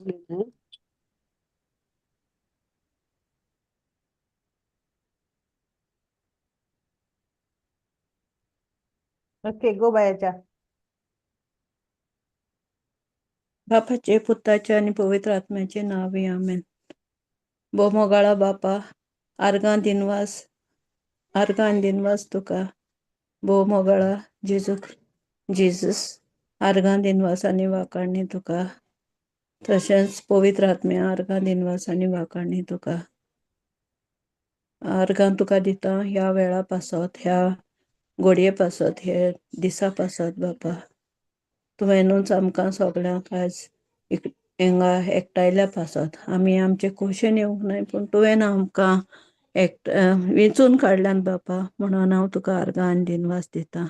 Okay, go बायाच्या. बापाचे, पुताचे आनी पवित्र आत्म्याचे नांव, आमेन. भोव मोगाळा बापा, आर्गां दिनवास, आर्गां दिनवास तुका. भोव मोगाळा जेजू, जेजस, आर्गां दिनवास आनी वाखाणी तुका. तशेंच पवित्र आत्म्या, आर्गां दिनवास आनी वाखाणी तुका. आर्गां तुका दिता ह्या वेळा पासत, ह्या घडये पासत, हे दिसा पासत. बापा, तुवेंनूच आमकां सगल्यांक आयज हिंगा एकठांयल्या पासत. आमी आमचे खोशेन येवंक नाय, पूण तुवें आमकां एक वेंचून काडल्यान बापा, म्हणून हांव तुका आर्गां आनी दिनवास दिता.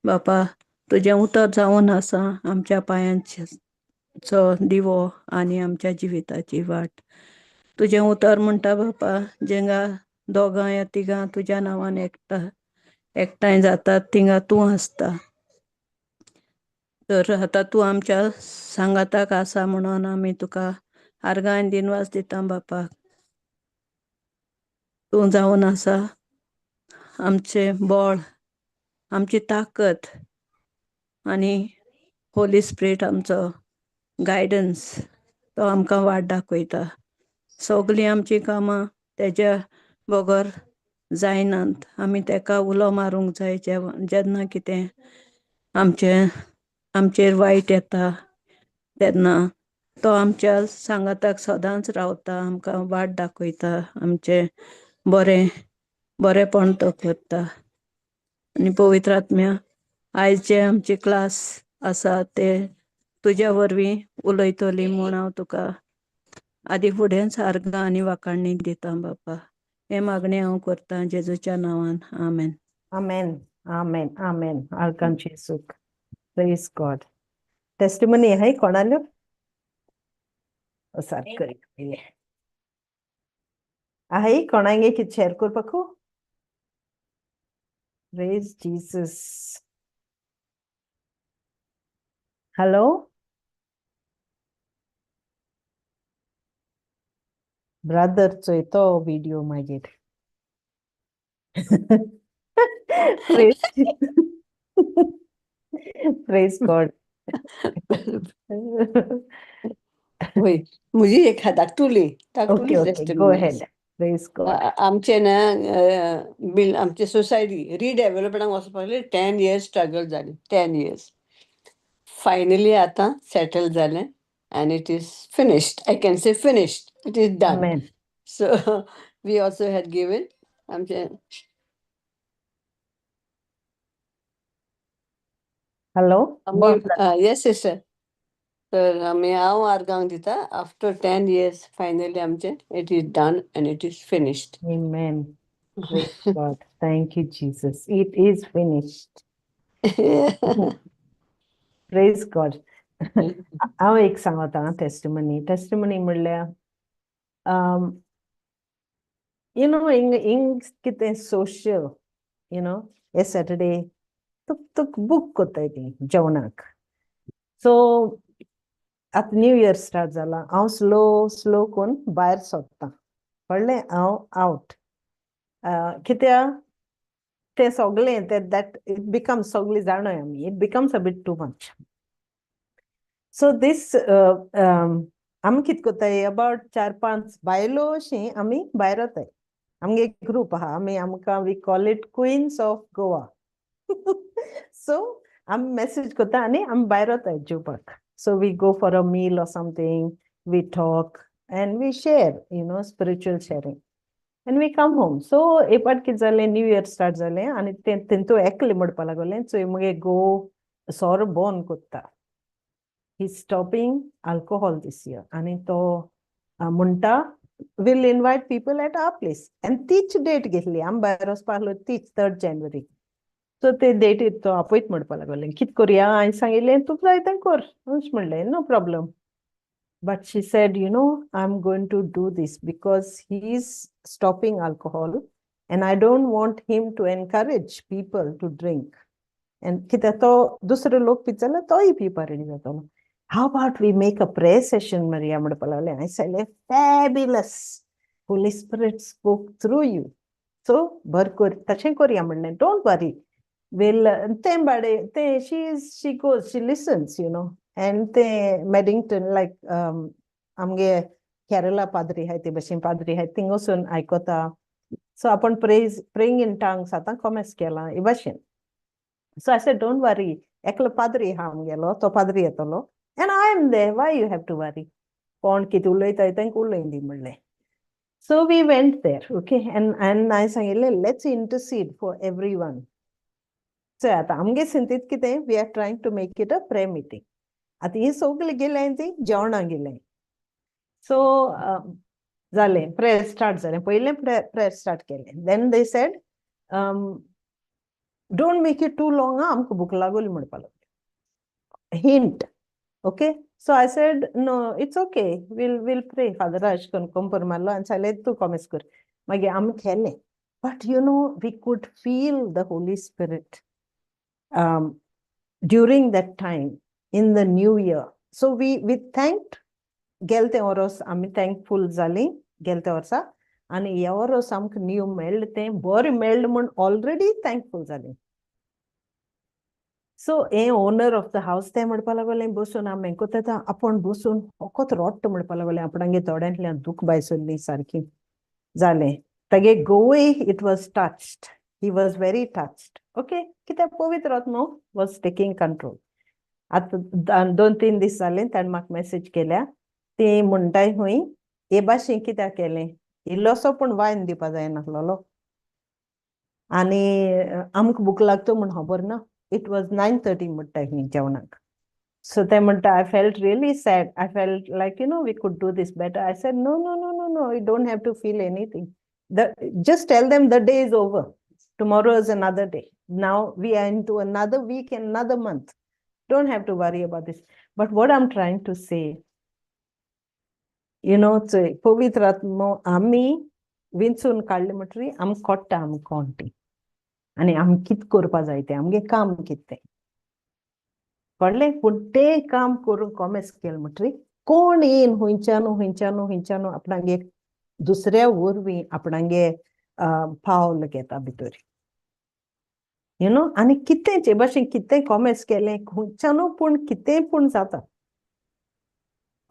बापा, तुजें उतर जावन आसा आमच्या पांयांचो दिवो आनी आमच्या जिविताची वाट. तुजें उतर म्हणटा बापा, जेंगा दोगां या तिगां तुज्या नांवान एकठांय जातात, थिंगा तूं आसता. तर आतां तूं आमच्या सांगाताक आसा म्हणून आमी तुका आर्गां आनी दिनवास दिता. बापा, तूं जावन आसा आमचें बळ, आमची ताकत आनी होली स्पिरीट आमचो गायडन्स. तो आमकां वाट दाखयता. सगळीं आमचीं कामां तेज्या बगर जायनात. आमी तेका उलो मारूंक जाय जेन्ना कितें आमचें आमचेर वायट येता, तेन्ना तो आमच्या सांगाताक सदांच रावता, आमकां वाट दाखयता, आमचें बरें बरेंपण तो करता. आनी पवित्र आत्म्या, आयज जे आमची क्लास आसा ते तुज्या वरवीं उलयतली म्हूण हांव तुका आदी फुडेंच आर्गां आनी वाखाणी दिता. बापा, हें मागणें हांव करतां जेजूच्या नांवान, आमेन. Amen. Amen. Amen. आर्गां जेजूक. Praise God. Testimony आहे कोणाल्यो? सारकें पयलें आहे कोणागे कितें share करपाकू? Praise Jesus. Hello brother, चोय तो व्हिडिओ मागीर. Praise, praise God. वय, म्हजी एक धाकटुली धाकटुली. Okay, go ahead. Praise God. आमचे ना बिल, आमचे सोसायटी रिडेव्हलपमेंटाक वचपाक लागले. 10 इयर्स स्ट्रगल जाली, 10 इयर्स. फायनली आतां सेटल जालें and it is finished. I can say finished, it is done. Amen. So we also had given आमचे हॅलो. येस सिस्टर, तर आमी हांव आर्गांक दिता. आफ्टर 10 इयर्स फायनली आमचें it is done and it is finished. Amen. Praise God. Thank you, Jesus. It is finished. Praise God. हांव एक सांगता testimony. Testimony म्हणल्यार, you know, हिंग हिंग कितें सोशल, you know, हे सॅटर्डे तुक तुक बूक कोत्ताय ती जेवणाक. सो आतां न्यू इयर स्टार्ट जाला. हांव स्लो स्लो करून भायर सोदतां, कळ्ळें? हांव आवट कित्या तें सगळें तें that it becomes, सगळीं जाणाय आमी, it becomes a bit too much. So this आमी कितें कोत्ताय, अबावट चार पांच बायलो अशीं आमी भायर वताय. आमगे ग्रूप आहा. आमी आमकां we call it Queens of Goa. So आमी मॅसेज करता आनी आमी भायर वताय जेवपाक. So we go for a meal or something, we talk and we share, spiritual sharing, and we come home. So एक पाट कितें जालें, न्यू इयर स्टार्ट जालें आनी तें तेंतू एकलें म्हणपा लागलें, चोय मुगे घोव सोरो बंद कोत्ता. He stopping alcohol this year. आनी तो म्हणटा, we'll invite people at our place. आनी तीच डेट घेतली आमी भायर वचपा आहलो तीच, 3 जानेवारी. सो ते डेटीर तो आपयत म्हणपा लागलें, कितें करुया? हांवें सांगिल्लें, तुका जाय तें कर अशें म्हणलें, no problem. But she said, "I'm going to do this because he's stopping alcohol and I don't want him to encourage people to drink." And कित्याक तो दुसरे लोक पित जाल्यार तोय पिवपा रेडी जातलो. How about we make a prayer session, Maria, म्हणपाक लागलें. हांवें सांगलें, fabulous, Holy Spirit spoke through you, so बर कर, तशें करया म्हणलें. Don't worry, we'll तें बाडे तें she goes, she listens and ते मेडिंगटन लायक आमगे केरला पाद्री आहाय, ते भशेन पाद्री आहाय, थिंग वचून आयकता. सो आपूण प्रेज प्रेइंग इन टंग्स आतां कॉमेस केलां हे भशेन. So I said, don't worry, एकलो पाद्री आहा आमगेलो, तो पाद्री येतलो and I am there. Why you have to worry? कोण कितें उलयता तांकां उलयन दी म्हणलें. So we went there, okay, and हांवें सांगिल्लें, let's intercede for everyone. चोय आतां आमगे सिंतीत कितें, we are trying to make it a prayer meeting. आतां ही सगळीं गेल्याय ती जेवणाक गेल्याय. सो जालें, प्रेयर स्टार्ट जालें. पयलें प्रेयर स्टार्ट केलें. Then they said, don't make it too long, आं, आमकां भूक लागोली म्हणपाक लागले. Hint, okay. So I said, no, it's okay, we'll pray. Father अशें करून कंपर मारलो आनी सांगलें, तूं कॉमेस कर. मागीर आमी केलें, but we could feel the Holy Spirit during that time in the new year. So we thanked. गेले तें वरोस आमी थँकफूल जालीं गेले त्या वर्सा आनी ह्या वरोस आमकां न्यू मेळ्ळें तें बरें मेळ्ळें म्हूण ऑलरेडी थँकफूल जालीं. सो हे ओनर ऑफ the house तें म्हणपा लागलें, बसून आमी हें कोत्ता, आपूण बसून फकत रोडटा म्हणपा लागलें. आपणागे थोड्यांतल्यान दूख भायर सरली सारकी जालें. तागे घोवूय it was touched, he was very touched, okay. कित्याक पवित्र आत्मो वॉज टेकींग कंट्रोल. आतां 2-3 दीस जाले, ताणें म्हाका मॅसेज केल्या. ती म्हणटाय खंय, हे भाशेन कित्याक केलें? इल्लोसो पूण वायन दिवपा जायनासलेलो आनी आमकां भूक लागता म्हूण खबर ना. It was 9:30 म्हणटाय खंय जेवणाक. सो ते म्हणटा, I felt really sad. I felt like we could do this better. I said, No, you don't have to feel anything. The just tell them the day is over. Tomorrow is another day. Now we are into another week and another month. Don't have to worry about this. But what I'm trying to say, चोय, पवित्र आत्मो आमी विंचून काडले म्हणटरी आमकां कळटा आमी कोण ती आनी आमी कितें करपा जाय तें, आमगे काम कितें तें कळ्ळें. पूण तें काम करून कॉमेस केलें म्हणटरी कोण येयन खुंयच्यान खुंयच्यान खुंयच्यान आपणागे दुसऱ्या वरवीं आपणागे पावल घेता भितर आनी कितें जे भाशेन कितें कॉमेस केलें खुंयच्यानू पूण कितेंय पूण जाता,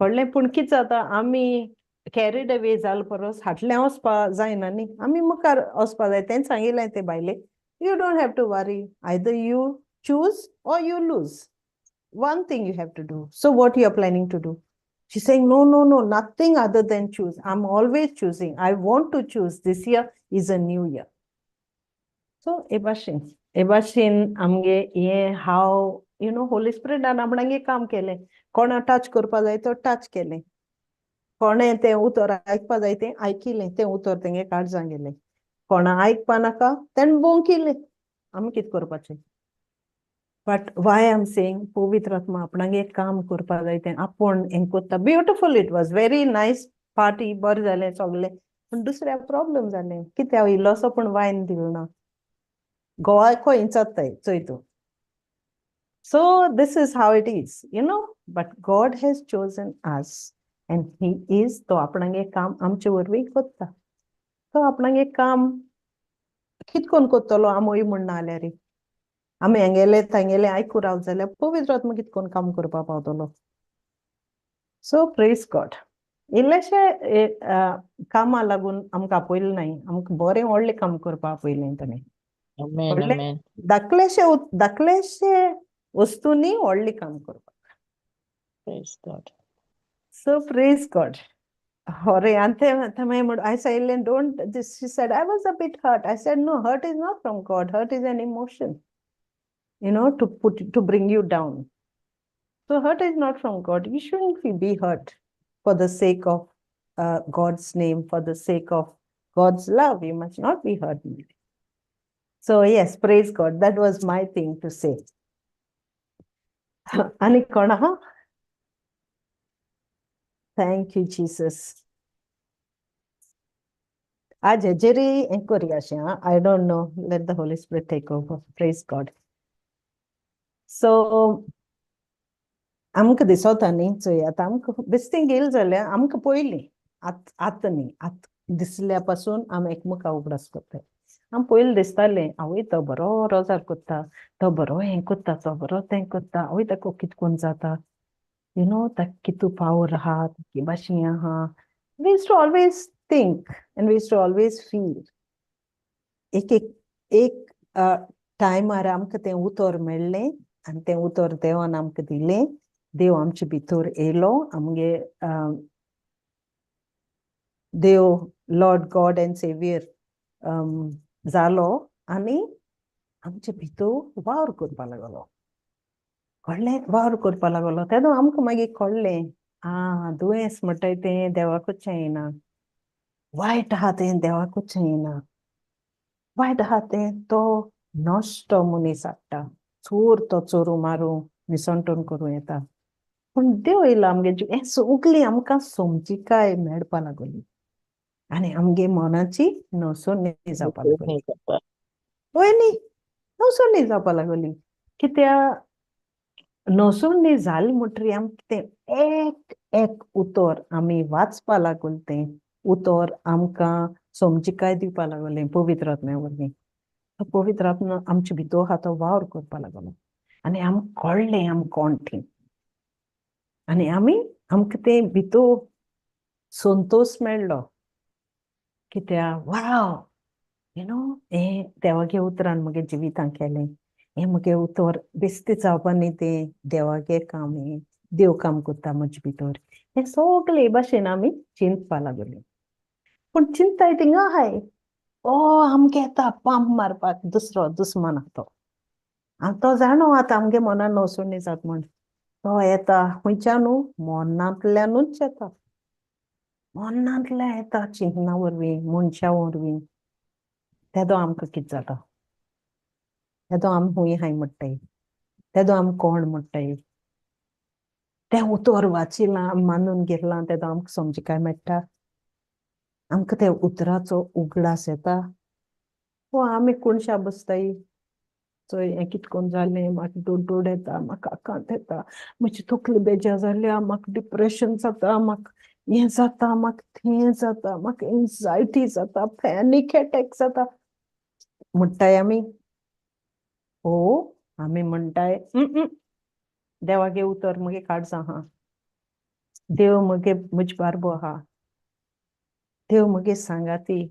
कळ्ळें. पूण कितें जाता, आमी कॅरीड अवे जाले परस फाटल्यान वचपा जायना न्ही, आमी मुखार वचपा जाय. तें सांगिल्लें ते बायलेक, you don't have to worry, either you choose or you lose. One thing you have to do. So what you are planning to do? She's saying, No, nothing other than choose. I'm always choosing. I want to choose. This year is a new year." So हे भाशेन, हे भाशेन आमगे हे हाव you know Holi स्पिरिटान आपणागे काम केलें. कोणा टच करपा जाय तो टच केलें, कोणें तें उतर आयकपा जाय तें आयकिलें, तें उतर तेंगे काळजां गेलें. कोणा आयकपा नाका तेणें बोंकिलें. आमी कितें करपाचें? But why I'm saying, पवित्र आत्मा आपणागे काम करपा जाय तें आपूण हें कोत्ता. Beautiful, it was very nice party. बरें जालें सगळें, पूण दुसऱ्या प्रॉब्लम जालें. कित्याक इल्लोसो पूण वायन दिलो ना? गोवा खंय चोत्ताय चोय तूं. So this is how it is. But God has chosen us and He is तो आपणागे काम आमचे वरवीं कोत्ता. तो आपणागे काम कित कोन्न कोत्तलो आमोय म्हण ना जाल्यार? आमी हांगेले तांगेले आयकूं रावत जाल्यार पवित्र आत्मा कित कोन्न काम करपा पावतलो? सो प्रेज गॉड. इल्लेशे कामा लागून आमकां आपयलें नाय, आमकां बरें व्हडलें काम करपाक आपयलें ताणें. Amen, व्हडलें amen. धाकलेशे धाकलेशे वस्तूंनी व्हडलें काम करपाक. Praise God. So praise God. Hore, ante I said, don't, this, she said, I was a bit hurt. I said, no, hurt is not from God. Hurt is an emotion, to bring you down. So hurt is not from God. You shouldn't be hurt for the sake of God's name, for the sake of God's love. You must not be hurt. So yes, praise God. That was my thing to say. आनी कोण आहा? Thank you, Jesus. आज Jerry हें करुया अशें. I don't know. Let the Holy Spirit take over. Praise God. So आमकां दिसोता न्ही, चोय आतां आमकां बेस्तें गेल जाल्यार आमकां पयलीं आत आतां न्ही, आत दिसल्या पासून आमी एकमेका उगडास करताय. आम पयलीं दिसतालें, आवय तो बरो रोजार कोत्ता, तो बरो हें कोत्ता, तो बरो तें कोत्ता, आवय ताका कित कोन्न जाता, you know, ताका कितू पावर आहा, की भाशेन आहा. We used to always think and we used to always feel. एक एक एक टायमार आमकां तें उतर मेळ्ळें आनी तें उतर देवान आमकां दिलें. देव आमचे भितर येयलो, आमगे देव लॉर्ड गॉड एंड सेवियर जालो आनी आमचे भितर वावर करपा लागलो. कळ्ळें? वावर करपा लागलो तेन्ना आमकां मागीर कळ्ळें, आं, दुयेंस म्हणटाय तें देवाकूच येना, वायट आहा तें देवाकूच येना, वायट आहा तें तो नश्ट मनीस हाडटा, चोर तो चोरू मारूं निसंटून करूं येता. पूण देव येयलो आमगे, हें सगळें आमकां समजिकाय मेळपा लागली आनी आमगे मनाची नसोनी जावपा लागली. हय न्ही, नसोनी जावपा लागली. कित्या नसोनी जाली म्हणटरी आमकां तें एक एक उतर आमी वाचपा लागल, तें उतर आमकां समजिकाय दिवपा लागलें पवित्र आत्म्या वरवीं. पवित्र आत्मा आमचे भितर आहा तो वावर करपा लागलो आनी आमकां कळ्ळें आम कोण तीं आनी आमी आमकां तें भितर संतोश मेळ्ळो. कित्याक वाव, you know, हें देवागे उतरान म्हगे जिवितान केलें, हें म्हगे उतर बेस्ती जावपा न्ही, तें देवागे काम, हें देव काम करता म्हजे भितर. हें सगळें हे भाशेन आमी चिंतपा लागली. पूण चिंताय थिंगा आहाय, ओ आमकां येता पंप मारपाक दुसरो दुस्मान तो, आनी तो जाणो आतां आमगे मनान नवसुणी जात म्हण तो येता खंयच्यानू, मनांतल्यानूच येता, मनांतल्यान येता चिंतना वरवीं, मनशा वरवीं. तेदो आमकां कितें जाता, तेदो आमी खूंय हाय म्हणटाय, तेदो आमी कोण म्हणटाय, तें उतर वाचिलां मानून घेतलां तेदो आमकां समजिकाय मेळटा, आमकां त्या उतराचो उगडास येता. हो आमी कोणशा बसताय, चोय हें कितें कोन्न जालें, म्हाका डोड येता, म्हाका आकांत येता, म्हजी तकली बेजार जाल्या, म्हाका डिप्रेशन जाता, म्हाका हें जाता, म्हाका तें जाता, म्हाका एन्जायटी जाता, पॅनीक एटॅक जाता म्हणटाय आमी. हो आमी म्हणटाय देवागे उतर मगे काडचा आहा, देव मगे म्हजे बारबो आहा, देव मगे सांगाती,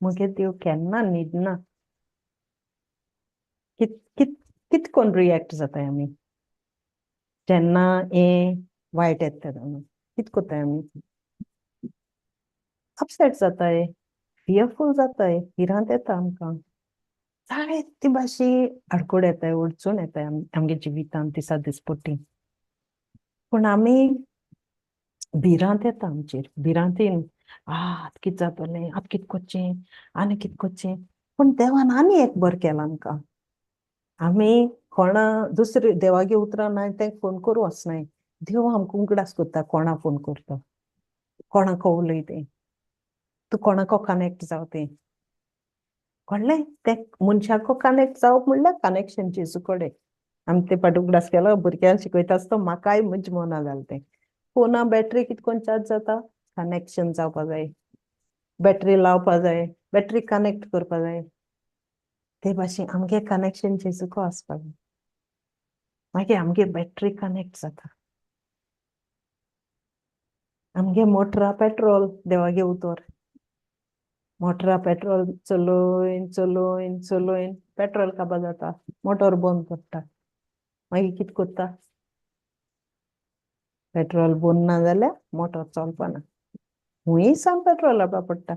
मगे देव केन्ना न्हिदना. कित कित कित कोन्न रिएक्ट जाताय आमी जेन्ना हें वायट येता तेन्ना कित कोत्ताय आमी? अपसेट जाताय, फियरफूल जाताय, भिरांत येता आमकां, जायते भाशे आडकोड येताय, अडचण येताय आमगे जिवितांत दिसा दिसपट्टी. पूण आमी भिरांत येता आमचेर, भिरांतीन आं आतां कितें जातलें, आतां कितें करचें, आनी कितें करचें. पूण देवान आनी एक बरें केलां आमकां, आमी कोणा दुसरे देवागे उतरां ना तें फोन करूं वचनाय, देव आमकां उगडास करता कोणा फोन करता, कोणाक उलय तें, तूं कोणाको कनेक्ट जाव तें कळ्ळें. तें मनशाको कनेक्ट जावप म्हणल्यार कनेक्शन जेजू कडेन. आमी ते फाटी उगडास केलो, भुरग्यांक शिकयता आसतना म्हाकाय म्हज्या मना जालें तें. फोना बॅटरी कितें करून चार्ज जाता, कनेक्शन जावपा जाय, बॅटरी लावपा जाय, बॅटरी कनेक्ट करपा जाय. ते भाशेन आमगे कनेक्शन जेजूको आसपा जाय, मागीर आमगे बॅटरी कनेक्ट जाता, आमगे मोटरा पेट्रोल देवागे उतर, मोटरा पेट्रोल चलोयन चलोयन चलोयन पेट्रोल काबार जाता, मोटर बंद पडटा, मागीर कितें करता, पेट्रोल बंद ना जाल्यार मोटर चलपाना, हुंय सावन पेट्रोल लावपा पडटा.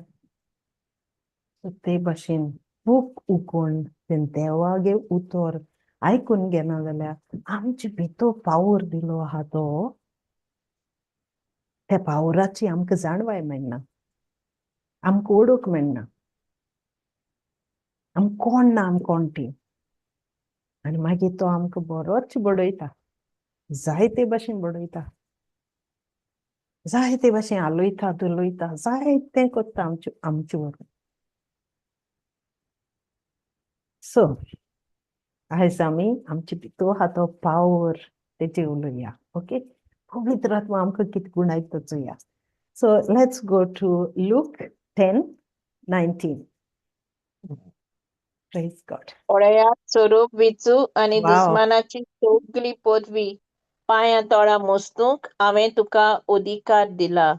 ते भाशेन बूक उकोण देवागे उतर आयकून घेना जाल्यार आमचे भितर पावर दिलो आहा तो, त्या पावराची आमकां जाणवाय मेळना, आमकां ओडूंक मेळना, आमकां कोण ना, आम कोण ती. आनी मागीर तो आमकां बरोच बडयता, जायते भाशेन बडयता, जायते भाशेन हालयता धुलयता, जायतें करता आमचे आमचे वरवीं. सो आयज आमी आमचे भितर आहा तो पावर, तेचे उलोवया. ओके, पवित्र आत्मा आमकां कितें गुणायता चोया. So let's go to Luke 10:19. Praise God. पळयात, सोरोप, विंचू आनी वाव. दुस्मानाची सगळी पदवी पांयां तोळा मोस्तूंक हांवें तुका अधिकार दिला.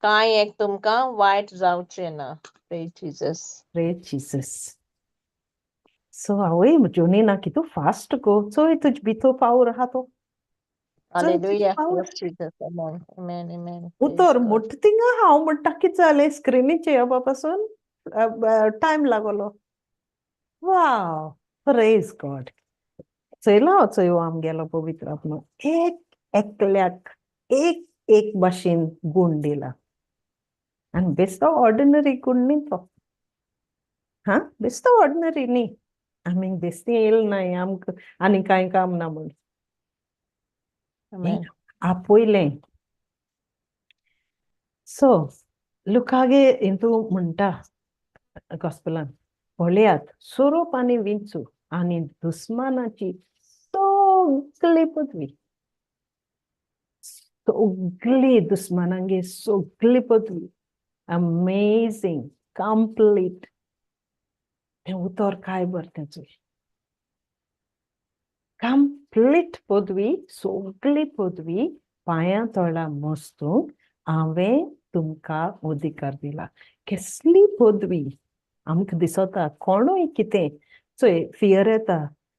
कांय एक तुमकां वायट जावचें ना. Praise Jesus. Praise Jesus. So आवय, जोनीना कितू फास्ट गो. चोय, तुज भितर पावर आहा तो. चोय तुजी Hallelujah. Power. Yes, Jesus. Amen. Amen. Amen. Praise उतर God. मोठ थिंगा हांव म्हणटा कितें जालें, स्क्रिनीचेर येवपा पासून टायम लागलो. वाव, प्रेज गॉड. चोयला, चोय आमगेलो पवित्र आत्मा एक एकल्याक एक एक भाशेन गूण दिला आनी बेस्तो ऑर्डिनरी गूण न्ही तो. हा, बेस्तो ऑर्डिनरी न्ही. आमी बेस्ती येयल ना आमकां आनी कांय काम ना म्हूण. Amen. आपयलें. सो लुकागे हितू म्हणटा गॉस्पेलान, पळयात, सोरोप आनी विंचू आनी दुस्मानाची सगळी पदवी, सगळी दुस्मानांगे सगळी पदवी. Amazing, complete. तें उतर काय बरें तें चोय. कंप्लीट पदवी, सगळी पदवी पांयां तळा मस्तूंक हांवें तुमकां अधिकार दिला. केसली पदवी आमकां दिसता कोणूय कितें चोय, फियर येता,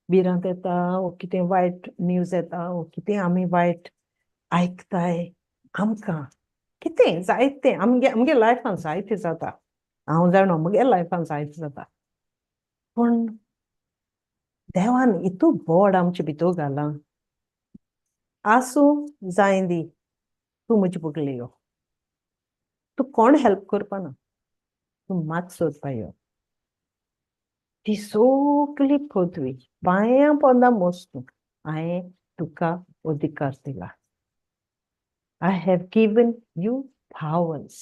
भिरांत येता, वो कितें वायट न्यूज येता, वो कितें आमी वायट आयकताय, आमकां कितें जायतें आमगे लायफान जायतें जाता. हांव जाणा, म्हगे लायफान जायतें जाता. पूण देवान इतू बोड आमचे भितर घालां. आसूं जायंदी, तूं म्हजे बगले यो. तूं कोण हेल्प करपाना, तूं म्हाका सोदपा यो. ती सगळी पदवी पांयां पोंदा मोस्तूं हांवें तुका अधिकार दिला. I have given you powers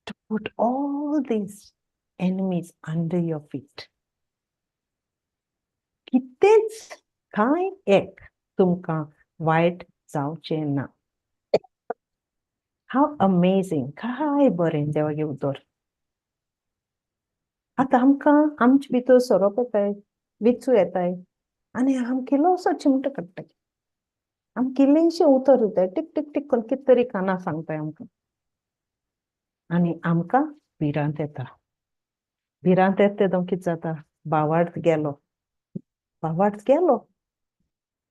to put all these enemies under your feet. कितेंच कांय एक तुमकां वायट जावचें ना. How amazing. काय बरें देवागे उतर. आतां आमकां आमचे भितर सोरोप येताय, विचू येताय आनी आमकां इल्लोसो चिमटो काडटाय, आमकां इल्लेंशें उतर दिताय, टीक टीक टीक करून कितें तरी कानां सांगताय आमकां आनी आमकां भिरांत येता. भिरांत येता तेदोन कितें जाता? भावार्थ गेलो, भावार्थ गेलो.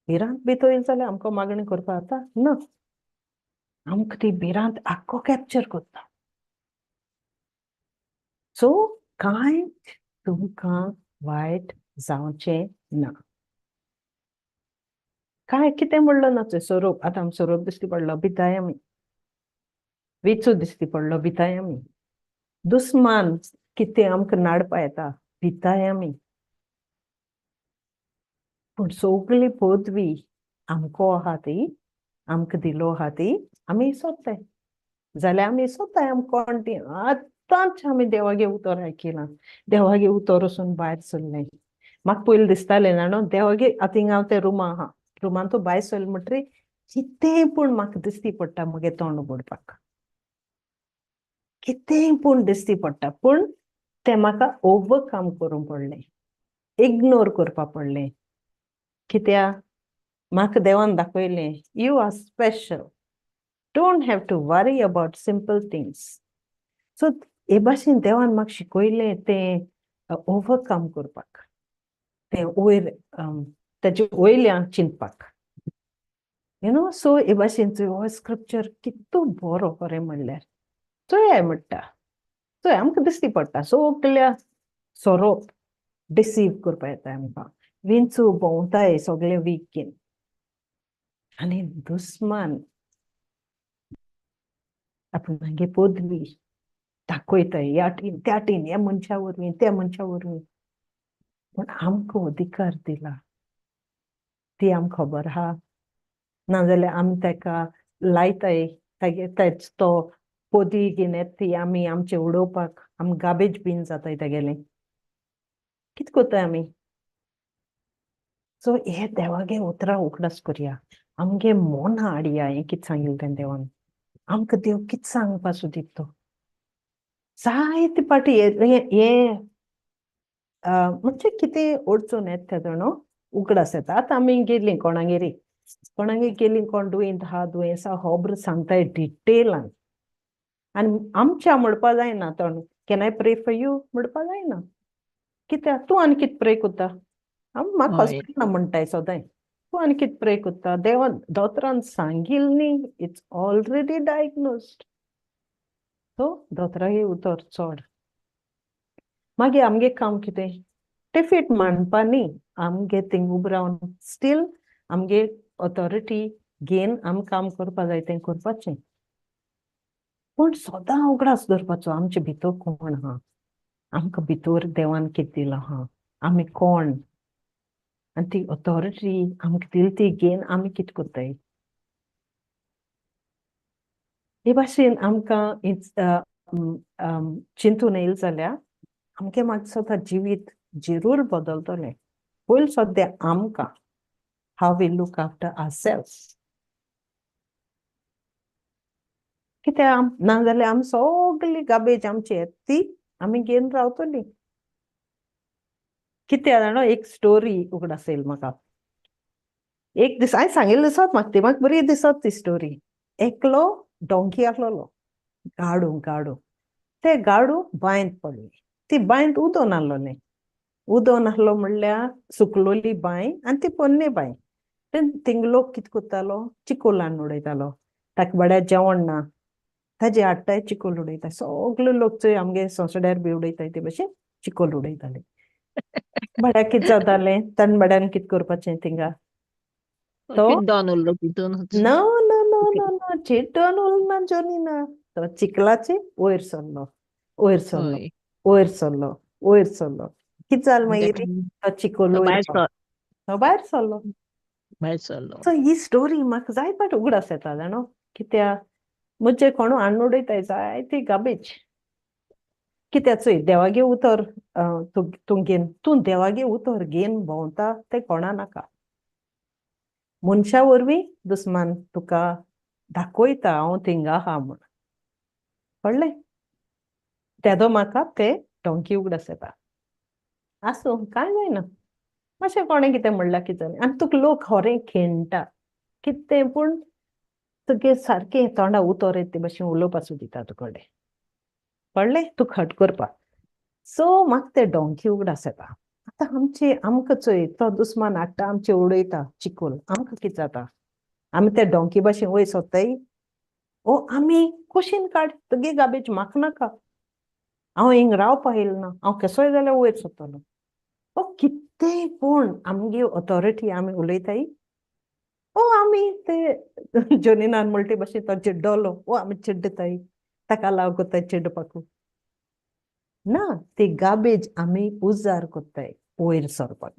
भिरांत भितर येयली जाल्यार आमकां मागणी करपा जाता ना. आमकां ती भिरांत आख्खो कॅप्चर करता. सो कांय तुमकां वायट जावचें ना. काय कितें म्हणलो ना चोय, सोरोप. आतां आमी सोरोप दिश्टी पडलो, भिताय आमी. विचू दिश्टी पडलो, भिताय आमी. दुस्मान कितें आमकां नाडपा येता, भिताय आमी. पूण सगळी पदवी आमकां आहा ती, आमकां दिलो आहा ती, आमी सोदताय जाल्यार आमी सोदताय आमकां कोण ती. आतांच आमी देवागे उतर आयकिलां, देवागे उतर वचून भायर सरलें. म्हाका पयलीं दिसतालें जाणा, देवागे आतां हिंगा हांव त्या रुमा आहा, रुमान तो भायर सरलें म्हणटरी कितेंय पूण म्हाका दिश्टी पडटा म्हगे तोंड उगडपाक, कितेंय पूण दिश्टी पडटा. पूण तें म्हाका ओवरकम करूंक पडलें, इग्नोर करपा पडलें. कित्याक म्हाका देवान दाखयलें, you are special, don't have to worry about simple things. So हे भाशेन देवान म्हाका शिकयलें तें ओवरकम करपाक, तें वयर ताजे वयल्यान चिंतपाक, you know. सो हे भाशेन हो स्क्रिप्चर कितू बरो खरें म्हणल्यार. चोयाय म्हणटा, चोय आमकां दिश्टी पडटा सगल्या सोरोप डिसीव करपा येता आमकां, विंचू भोंवताय सगळे वीक आनी दुस्मान आपणागे पदवी दाखयताय ह्या टीन त्या टीन, ह्या मनशा वरवीं त्या मनशा वरवीं. पूण आमकां अधिकार दिला ती आमकां खबर आहा. नाजाल्यार आमी ताका लायताय, तागे तेच तो पदवी घेवन येता ती आमी आमचे उडोवपाक, आमी गार्बेज बीन जाताय तागेलें. कितें करताय आमी? सो हे देवागे उतरां उगडास करया, आमगे मोन हाडया. हें कितें सांगिल्लें तें देवान आमकां, देव कितें सांगपा सोदीत तो जायते पाटी हे म्हणजे कितें अडचण येता तेदो न्हू उगडास येता. आतां आमी गेलीं कोणागेर, कोणागेर गेलीं, कोण दुयेंत आहा, दुयेंस खबर सांगताय डिटेलान, आनी आमच्या म्हणपा जायना तो, "Can I pray for you?" म्हणपा जायना. कित्याक? तूं आनी कितें प्रे करता? म्हाका हॉस्पिटलां म्हणटाय सदांय, तूं आनी कितें प्रे करता? देवान दोतोरान सांगिल न्ही, it's already diagnosed. So दोतोरागे उतर चड. मागीर आमगे काम कितें? डिफीट मानपा न्ही, आमगे थिंग उब रावन स्टील आमगे ऑथॉरिटी घेवन आमी काम करपा जाय तें करपाचें, पूण सदां उगडास दवरपाचो आमचे भितर कोण आहा, आमकां भितर देवान कितें दिलां आहा, आमी कोण, आनी ती ऑथॉरिटी आमकां दिली ती घेवन आमी कितें करताय. हे भाशेन आमकां चिंतून येयलें जाल्यार आमगे मागीर स्वता जिवीत जरूर बदलतलें. पयलीं सद्या आमकां how we look after ourselves. कित्याक ना जाल्यार आमी सगळी गार्बेज आमची येता ती आमी घेवन रावतली. कित्याक जाणा, एक स्टोरी उगडास येयली म्हाका. एक दीस हांवें सांगिल्लें दिसत म्हाका ती, म्हाका बरी दिसत ती स्टोरी. एकलो डोंकी आसलेलो, गाडू गाडू. ते गाडू बांयंत पडले. ती बांयंत उदो नासलोलें. उदो नासलो म्हणल्यार सुकलोली बांय आनी ती पोन्ने बांय. ते थिंग लोक कितें करतालो, चिकोल हाडून उडयतालो. ताका बड्या जेवण ना, ताजे हाडटाय चिकोल उडयता. सगळे लोक चोय आमगे संसड्यार बी उडयताय ते भशेन चिकोल उडयताले. बड्या कितें जातालें, तनबड्यान कितें करपाचें थिंगा तो चिड्डोन उरलो तितून. No no no no no, चिड्डोन उरना जोनी ना, तो चिखलाचे वयर सरलो, वयर सरलो, वयर सरलो, वयर सरलो. कितें जालें मागीर? तो चिकोल तो वयर भायर पावलो. तो भायर सरलो. भायर सरलो. सो ही स्टोरी म्हाका जाय फावट उगडास येता जाणो, कित्याक मुझे कोणू हाडून उडयताय जायती गार्बेज. कित्याक चोय, देवागे उतर तूं तूं घेवन, तूं देवागे उतर घेवन भोंवता तें कोणा नाका. मनशा वरवीं दुस्मान तुका दाखयता हांव थिंगा आहा म्हूण, कळ्ळें? तेदो म्हाका ते डोंकी उगडास येता. आसूं, कांय जायना, मातशें कोणें कितें म्हणल्यार कितें जालें? आनी तुका लोक खरें खेणटा कितें, पूण तुगे सारकें तोंडा उतर येता ते भशेन उलोवपा दिता तुकडे, कळ्ळें? तूं खट करपाक. सो म्हाका ते डोंकी उगडास येता. आतां आमचे आमकां चोय, तो दुस्मान हाडटा आमचे उडयता चिकोल, आमकां कितें जाता? आमी ते डोंकी भशेन वयर सोदताय ओ आमी कुशीन काड तुगे गार्बेज, म्हाका नाका, हांव हिंग रावपा येयलें ना, हांव केसोय जाल्यार वयर सोदतलो. ओ कितेंय पूण आमगे ऑथॉरिटी आमी उलयताय, ओ आमी ते जोनिनान म्हणटे भशेन तो चिड्डलो, ओ आमी चिड्डताय, ताका लाव कोत्ताय चिड्डपाकू ना. ती गार्बेज आमी उजार कोत्ताय वयर सरपाक.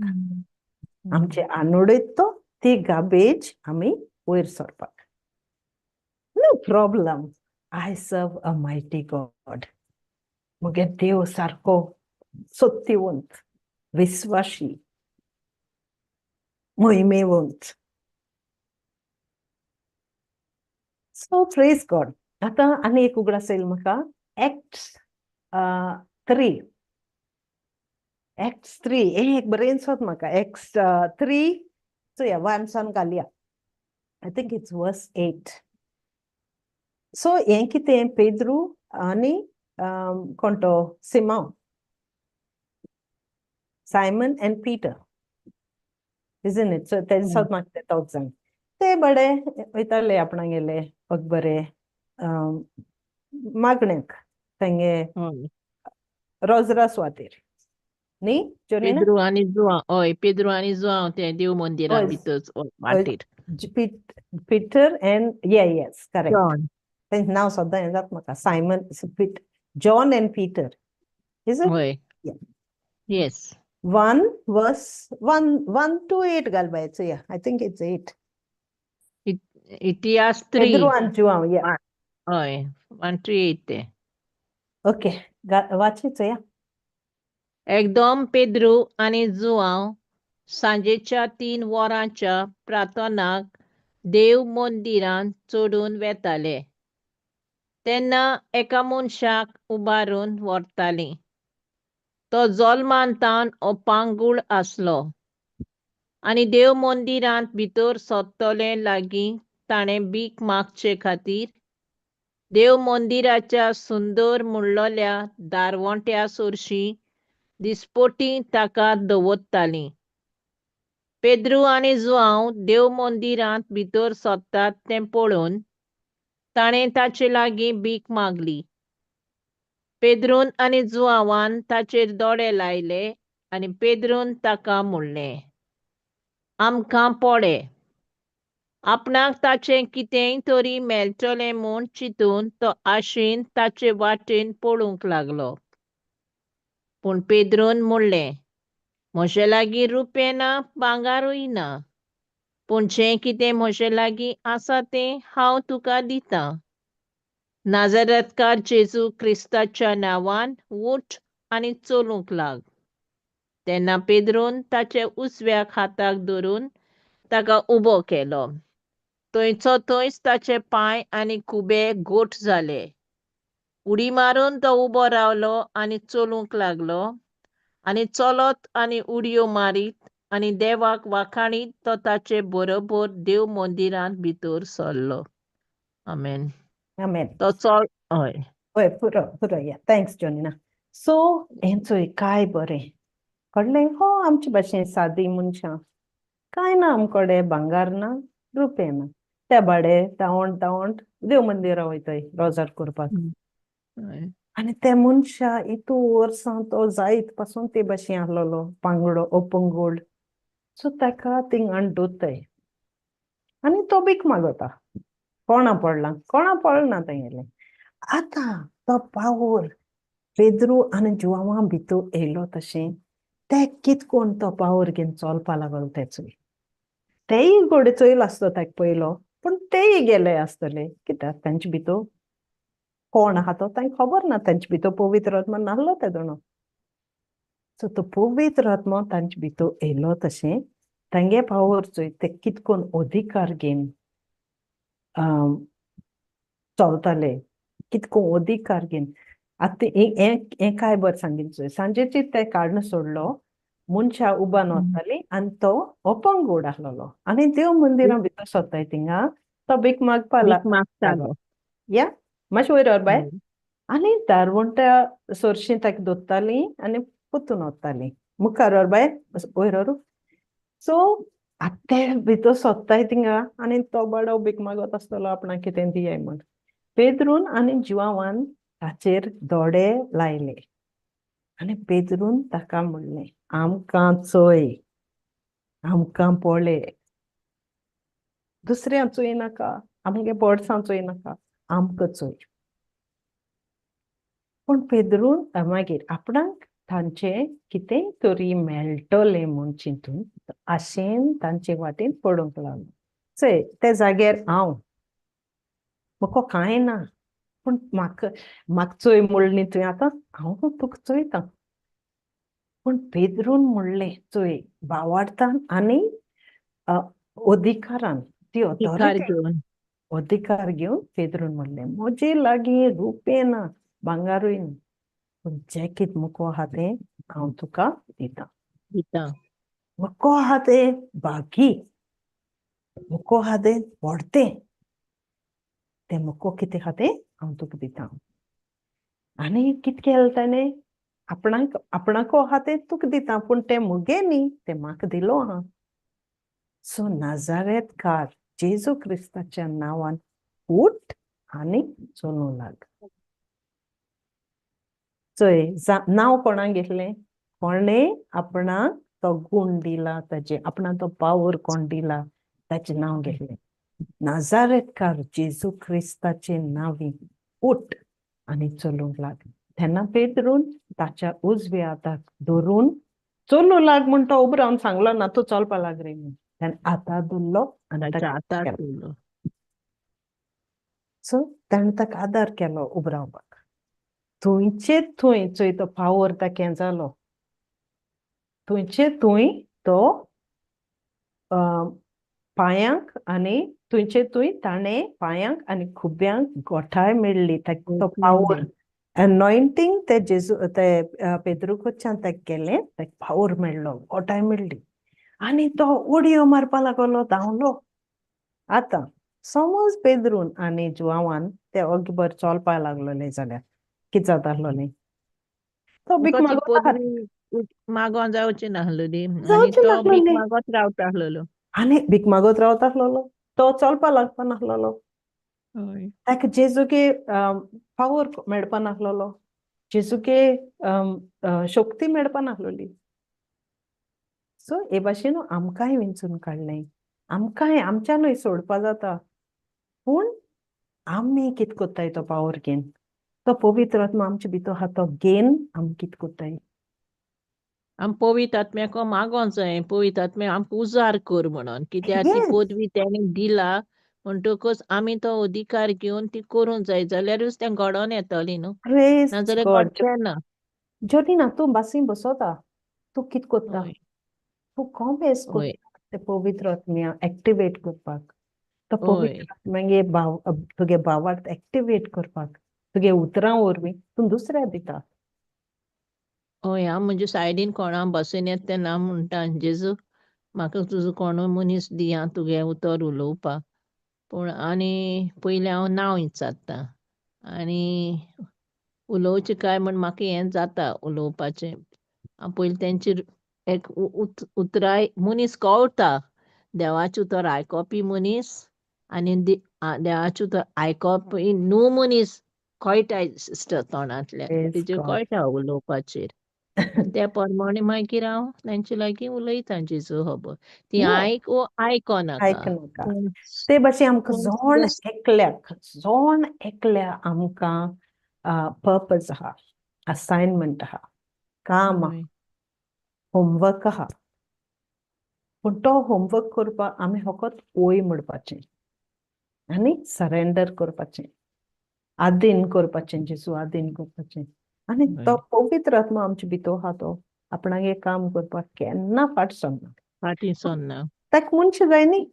आमचे आनोडयत तो ती गार्बेज आमी वयर सरपाक. No problem, I serve a mighty God. मुगे देव सारको सत्यवंत, विश्वासी, मोहिमेवंत. सो प्रेज गॉड. आतां आनी एक उगडास येयल म्हाका, एक्ट्स थ्री, एक्ट्स थ्री. हें एक बरें दिसत म्हाका. एक्ट्स थ्री चोया, वन सान घालया, I think it's verse 8. So हें कितें, पेद्रू आनी कोण तो Simão, Simon and Peter, isn't it? So तें दिसत म्हाका ते दोग जाण ते बडे वयताले आपणागेले एक बरे मागण्याक तेंगे रोजरा सुवातेर न्ही जोनीना? पेद्रू आनी जुआंव, हय, पेद्रू आनी जुआंव ते देव मंदिरान भितर वाटेर. Peter and, yeah, yes, correct. John. तेंचें नांव सद्दां हें जाता म्हाका, Simon, John and Peter, is it? हय. Yeah. Yes. 1 verse 1, 1 to 8 घाल बाय चोया, I think it's 8. इतिहास थ्री. पेद्रू आनी जुआंव, या. हय, 1 to 8 ते. ओके, वाची चोया. एकदम पेद्रू आनी जुआंव सांजेच्या 3 वरांच्या प्रार्थनाक देव मंदिरांत चडून वेताले. तेन्ना एका मनशाक उबारून व्हरतालीं. तो जल्मान तावन अपांगूळ आसलो आनी देव मंदिरांत भितर सरतले लागीं ताणें भीक मागचे खातीर देव मंदिराच्या सुंदर म्हणलोल्या दारवंट्या सरशीं दिसपटी ताका दवरतालीं. पेद्रू आनी जुआंव देव मंदिरांत भितर सरतात तें पळोवन ताणें ताचे लागीं भीक मागली. पेद्रून आनी जुआंवान ताचेर दोळे लायले आनी पेद्रून ताका म्हणलें, आमकां पळे. आपणाक ताचें कितेंय तरी मेळटलें म्हूण चिंतून तो आशेन ताचे वाटेन पळोवंक लागलो. पूण पेद्रून म्हणलें, म्हजे लागीं रुपें ना, भांगारूय ना, पूण जें कितें म्हजे लागीं आसा तें हांव तुका दितां. नाजरेतकार जेजू क्रिस्ताच्या नांवान उठ आनी चलूंक लाग. तेन्ना पेद्रून ताचे उजव्या हाताक धरून ताका उबो केलो. थंयचो थंयच ताचे पांय आनी खुबे घट जाले. उडी मारून तो उबो रावलो आनी चलूंक लागलो आनी चलत आनी उडयो मारीत आनी देवाक वाखाणीत तो ताचे बरोबर देव मंदिरांत भितर सरलो. आमेन. आमेन. तो चल हय. हय, पुरो पुरो. या, thanks जॉनिना. सो हें चोय काय बरें कळ्ळें हो. आमचे भाशेन सादी मनशां, कांय ना आमकडे, भांगार ना, रुपें ना. ते बाडे धांवण धांवण देव मंदिरा वयताय रोजार करपाक. आनी ते मनशा इतू वर्सां तो जायत पासून ते भाशेन आहलोलो पांगडो अपंगूळ. सो ताका थिंग हाडून आनी तो भीक मागता. कोणा पडला, कोणा पडना तेंगेलें. आतां तो पावर पेद्रू आनी जुआंवा भितर येयलो तशें ते कित कोण तो पावर घेवन चलपा लागलो. ते चोय, तेय घोडे चोयलो आसतो ताका पयलो, पूण तेय गेले आसतले, कित्याक तांचे भितर कोण आहा तो तांकां खबर ना. तांचे भितर पवित्र आत्मा नासलो तेदोणो. सो तो पवित्र आत्मा तांचे भितर येयलो तशें तांगे पावर चोय, ते कित कोण अधिकार घेवन चलताले, कितको अधिकार घेवन. आतां हें हें काय बरें सांगीन चोय. सांजेची ते काडून सोडलो, मनशां उबान वतालीं आनी तो अपंगूळ आसलेलो आनी देव मंदिरां भितर सोदताय थिंगा तो भीक मागपा भीक मागतालो. या, मातशें वयर व्हर बाय. आनी दारवंट्या सरशीं ताका दोत्तालीं आनी पोतून वतालीं. मुखार व्हर बाय, वयर व्हर. सो आतां ते भितर सोदताय थिंगा आनी तो बाडो भीक मागत आसतलो आपणाक कितें दियाय म्हूण. पेद्रून आनी जुआंवान ताचेर दोळे लायले आनी पेद्रून ताका म्हणलें, आमकां चोय, आमकां पळय, दुसऱ्यां चोय नाका, आमगे बोडसां चोय नाका, आमकां चोय. पूण पेद्रून मागीर आपणाक तांचें कितेंय तरी मेळटलें म्हूण चिंतून आशेन तांचे वाटेन पडूंक लागलो. चोय, ते जाग्यार हांव म्हाका कांय ना, पूण म्हाका म्हाका चोय म्हणलें न्ही तुवें, आतां हांव तुका चोयतां. पूण पेद्रून म्हणलें, चोय, भावार्थान आनी अधिकारान ती अधिकार ऑथॉरिटी घेवन. अधिकार घेवन पेद्रून म्हणलें, म्हजे लागीं रुपें ना, भांगारूय ना, पूण जें कितें मुको आहा तें हांव तुका दितां. दिता. मुको आहा तें बागी, मुको आहा तें व्हडतें, तें मुको कितें आहा तें हांव तुका दितां. आनी कितें केलें ताणें, आपणाक आपणाको आहा तें तुका दिता, पूण तें मुगे न्ही, तें म्हाका दिलो आहा. सो नाजारेतकार जेजू क्रिस्ताच्या नांवान उठ आनी चलूं लाग. चोय, नांव कोणाक घेतलें, कोणें आपणाक तो गूण दिला, ताजे आपणाक तो पावर कोण दिला ताचें नांव घेतलें. नाजारेतकार जेजू क्रिस्ताचे नांवी उठ आनी चलूंक लाग. तेन्ना पेद्रून ताच्या उजव्या हाताक धरून चलूं लाग म्हूण तो उबो रावन सांगलो ना, तूं चलपा लाग रे म्हूण. ताणें हाताक धरलो आनी ताच्या ताका हाताक केलो. धरलो. सो ताणें ताका आदार केलो उबो रावपाक. थंयचे थंय चोय तो पावर ताका हें जालो, थंयचे थंय तो पांयांक आनी तुंयचे तुंय ताणें पांयांक आनी खुब्यांक गोठाय मेळ्ळी. तो पावर अनॉयंटींग ते जेजू ते पेद्रू कडच्यान ताका केलें, ताका पावर मेळ्ळो, गोठाय मेळ्ळी आनी तो उडयो मारपा लागलो, धांवलो. आतां समज पेद्रून आनी जुआवान ते ओगी बरें चलपा लागलोले जाल्यार कितें जाता आसलोलें? तो भीक मागत मागोन जावची नासलोली आनी तो भीक मागत रावता आसलोलो आनी भीक मागत रावता आसलोलो, तो चलपा लागपा नासलोलो, ताका जेजूके पावर मेळपा नासलोलो, जेजूके शक्ती मेळपा नासलोली. सो हे भाशेन आमकांय विंचून काडलें, आमकांय आमच्यानूय सोडपा जाता, पूण आमी कितें कोत्ताय तो पावर घेवन, तो पवित्र आत्मा आमचे भितर आहा तो घेवन आमी कितें कोत्ताय. आम पवित्र आत्म्याक मागोंक जाय, पवित्र आत्म्या आमकां उजार कर म्हणून, कित्याक ती पदवी तेणें दिला म्हणटकच आमी तो अधिकार घेवन ती करूंक जाय, जाल्यारूच तें घडोवन येतली न्हू, नाजाल्यार घडचें ना. जॉनीना तूं बसीन बसोता, तूं कितें कोत्ता? तूं कॉमेस कोत्ता ते पवित्र आत्म्या एक्टिवेट करपाक, तो पवित्र आत्म्यागे भाव तुगे भावार्थ एक्टिवेट करपाक, तुगे उतरां वरवीं तूं दुसऱ्या दिता. हय, हांव म्हज्या सायडीन कोणा बसून येता तेन्ना हांव म्हणटा, जेजू म्हाका तुजो कोणूय मनीस दी आं तुगे उतर उलोवपाक. पूण आनी पयलीं हांव नांव विचारता आनी उलोवचें काय म्हण म्हाका हें जाता उलोवपाचें. हांव पयलीं तेंचे एक उतराय मनीस कळटा, देवाचें उतर आयकोपी मनीस आनी देवाचें उतर आयकोपी न्हू मनीस कळटा सिस्टर तोंडांतल्यान, तेजेर कळटा उलोवपाचेर. त्या प्रमाणे मागीर हांव तांचे लागीं उलयतां जेजू खबर ती आयक वो आयकोनाका. ते भाशेन आमकां जोण एकल्याक, जोण एकल्या आमकां पर्पज आहा, असायनमेंट आहा, काम आहा, होमवर्क आहा, पूण तो होमवर्क करपाक आमी फकत ओय म्हणपाचें आनी सरेंडर करपाचें, आदीन करपाचें, जेजू आदीन करपाचें. आनी तो पवित्र आत्मा आमचे भितर आहा, तो आपणागे काम करपाक केन्ना फाट सरना, फाटीं सरना. ताका मनशां जाय न्ही,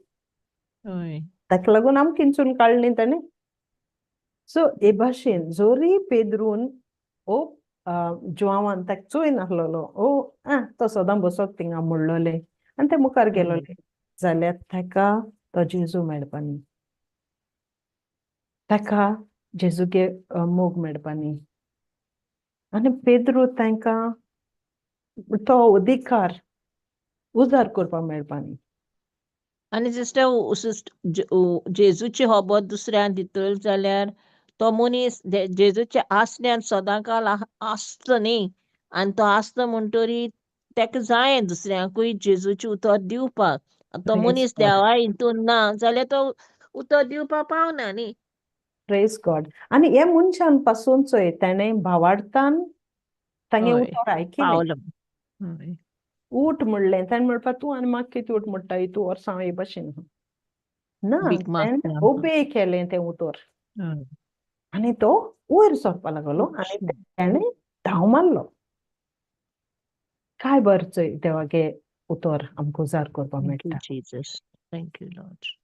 ताका लागून आमकां किंचून काडली ताणें. सो हे भाशेन जोरी पेद्रून ओ जुआवान ताका चोय नासलोलो, ओ आं तो सदां बसत थिंगा म्हणलोलें आनी ते मुखार गेलोले जाल्यार ताका तो जेजू मेळपा न्ही, ताका जेजूगे मोग मेळपा न्ही. आनी पेद्रू तांकां तो अधिकार उजार करपाक मेळपा न्ही. आनी सिस्टर जेजूची खबर दुसऱ्यान दितलो जाल्यार तो मनीस जेजूच्या आसण्यान सदांकाल आसता न्ही, आनी तो आसता म्हणटरी ताका जाय दुसऱ्यांकूय जेजूचें उतर दिवपाक. तो मनीस देवा हितून ना जाल्यार तो उतर दिवपाक पावना न्ही. Praise God. आनी हे मनशान पासून चोय ताणें भावार्थान तांगे उतर आयकिलें, उठ म्हणलें, ताणें म्हणपा तूं आनी म्हाका कितें उठ म्हणटा, तूं वर्सां हांव हे भाशेन ना, ताणें ओबे केलें तें उतर आनी तो वयर सरपा लागलो आनी ताणें धांव मारलो. काय बरें चोय देवागे उतर आमकां उजार करपाक मेळटा. Thank you Lord.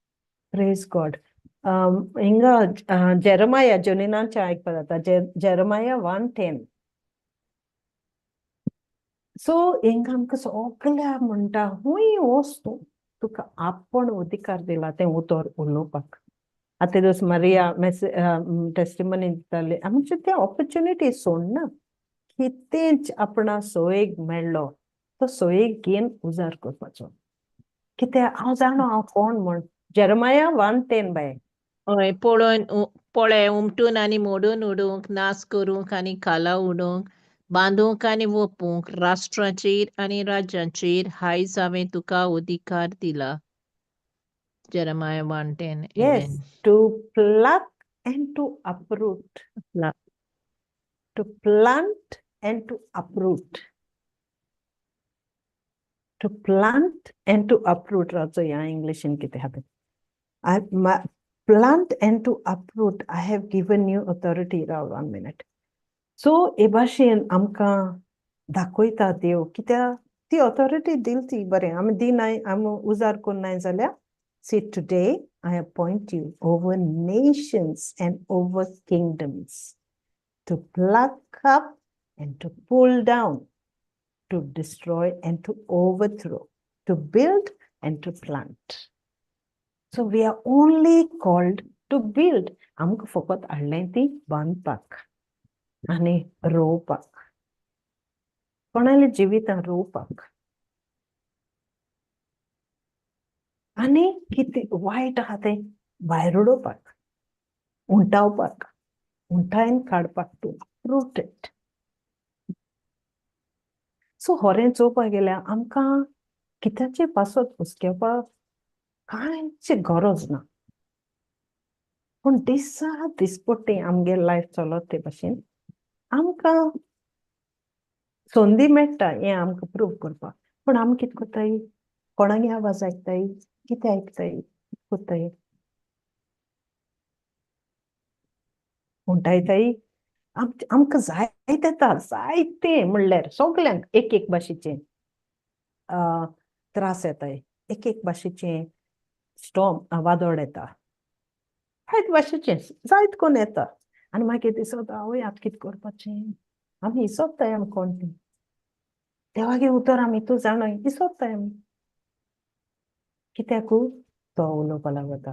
Praise God. हिंगा जेरमाया जोनिनाचें आयकपाक जाता, जेरमाया 1:10. सो हिंगा आमकां सगळ्या म्हणटा हुंय वच तूं, तुका आपूण अधिकार दिला तें उतर उलोवपाक. आतां दोस मारिया टेस्टिमनी दिताली, आमचे तें ऑपॉर्च्युनिटी सोडना, कितेंच आपणा सोयेक मेळ्ळो तो सोयेक घेवन उजार करपाचो. कित्याक हांव जाणो हांव कोण म्हण. जेरमाया 1:10 बाय. हय, पळोवन पळय उमटून आनी मोडून उडोवंक, नाश करूंक आनी खाला उडोवंक, बांदूंक आनी वोपूंक, राष्ट्रांचेर आनी राज्यांचेर हायज हांवें तुका अधिकार दिला. Jeremiah 1:10. Yes, to pluck and to uproot. To plant and to uproot. To plant and to uproot. राचो ह्या इंग्लिशीन कितें आहा तें. Plant and to uproot, I have given you authority. Raw 1 minute. So हे भाशेन आमकां दाखयता देव, कित्याक ती ऑथॉरिटी दिल ती बरें आमी दिनाय, आमी उजार कोन्नाय जाल्यार, see, today I appoint you over nations and over kingdoms to pluck up and to pull down, to destroy and to overthrow, to build and to plant. So we are only called to build. आमकां फकत हाडलें ती बांदपाक आनी रोवपाक, कोणाल्या जिवितां रोवपाक. आनी कितें वायट आहा तें भायर उडोवपाक, उंटावपाक, उंटायन काडपाक, टू uproot it. सो होरें चोवपाक गेल्यार आमकां कित्याचे पासत हुस्केवपाक कांयच गरज ना. पूण दिसा दिसपट्टी आमगे लायफ चलत ते भाशेन आमकां संदी मेळटा हें आमकां प्रूव करपाक. पूण आमी कितें करताय? कोणागे आवाज आयकताय? कितें आयकताय? कितें करताय? म्हणटाय आमकां जायते येता, जायते म्हणल्यार सगल्यांक एक एक भाशेचे त्रास येताय, एक एक भाशेचे स्टॉर्म वादळ येता, जायत भाशेचे जायत कोण येता. आनी मागीर दिसता आवय आतां कितें करपाचें, आमी इसोत्ताय आमी कोण ती देवागे उतर आमी तूं जाणय इसोत्ताय आमी. कित्याकू तो उलोवपा लागता,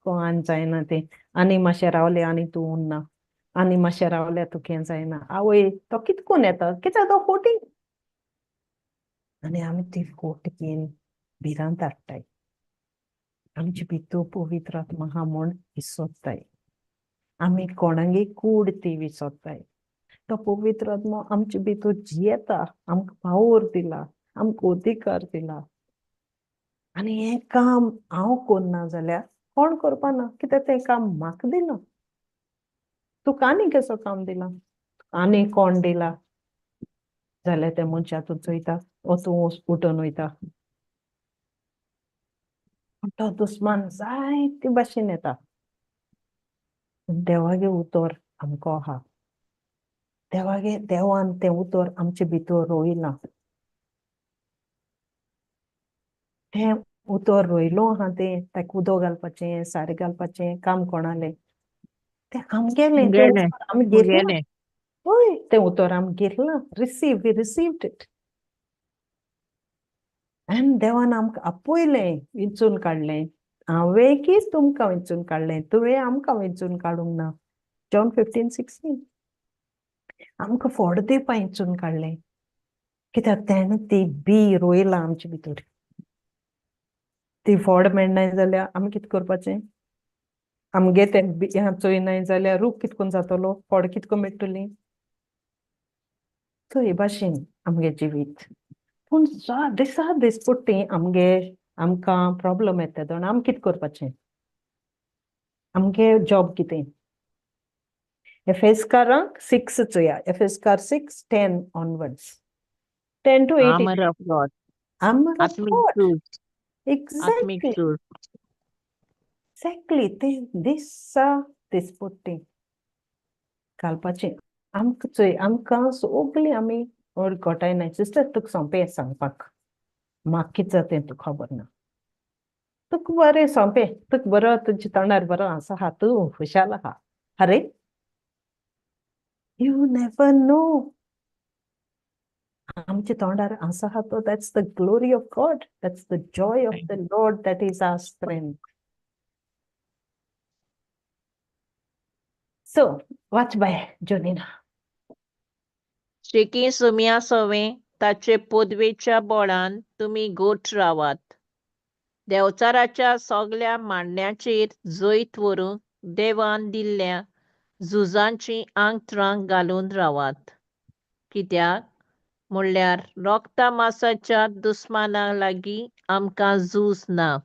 कोण जायना तें, आनी मातशें रावलें आनी तूं उरना, आनी मातशें रावल्यार तुका हें जायना. आवय तो कितें कोण येता कित्याक तो फोटी. आनी आमी ती फोट घेवन भिरांत हाडटाय, आमचे भितर पवित्र आत्मा आहा म्हूण विसरताय, आमी कोणागे कूड ती विसरताय. तो पवित्र आत्मा आमचे भितर जियेता, आमकां पावर दिला, आमकां अधिकार दिला. आनी हें काम हांव करना जाल्यार कोण करपा ना, कित्याक तें काम म्हाका दिलां. तुका आनी कसो काम दिलां, आनी कोण दिला जाल्यार त्या मनशा तूं चोयता ओ तूं उठून वयता. तो दुस्मान जायते भाशेन येता. देवागे उतर आमकां आहा, देवागे देवान तें उतर आमचे भितर रोयलां, तें उतर रोयलो आहा तें ताका उदक घालपाचें, सारें घालपाचें काम कोणालें, तें आमगेलें, तें उतर आमी घेतलां. हय, तें उतर आमी घेतलां, रिसीव, we received it. आनी देवान आमकां आपयलें, विंचून काडलें. हांवें की तुमकां विंचून काडलें, तुवें आमकां विंचून काडूंक ना. जॉन 15:16. आमकां फोड दिवपा विंचून काडलें, कित्याक तेणें ती बी रोयलां आमचे भितर. ती फोड मेळनाय जाल्यार आमी कितें करपाचें? आमगे तें बी चोयनाय जाल्यार रूख कितकोन करून जातलो, फोड कितको मेळटली? सो हे भाशेन आमगे जिवीत. पूण दिसा दिसपट्टी आमगे आमकां प्रॉब्लम येता तेन्ना आमी कितें करपाचें? आमगे जॉब कितें? एफेसकारांक 6 चोया, एफेसकार 6:10 onwards, 10 to 18. Armor of God. Armor of आत्मीक God. झूज. आत्मीक Exactly. झूज. Exactly. ते दिसा दिसपट्टी घालपाचें. आमकां चोय, आमकां सगळीं आमी गोटाय नाय. सिस्टर तुका सोंपें सांगपाक, म्हाका कितें जाता तें तुका खबर ना. तुका बरें सोंपें, तुका बरो तुज्या तोंडार बरो आसा आहा, तूं खुशाल आहा. अरे you never know. आमच्या तोंडार आसा आहा तो, that's the glory of God, that's the joy of the Lord, that is our strength. So watch bye Jonina. शेकी सुम्या सवें ताचे पदवेच्या बोळान तुमी गोठ रावात. देंवचाराच्या सगल्या मांडण्याचेर जैत व्हरूंक देवान दिल्ल्या झुजांची आंगत्रांग घालून रावात. कित्याक म्हणल्यार रोगता मासाच्या दुस्माना लागीं आमकां झूज ना,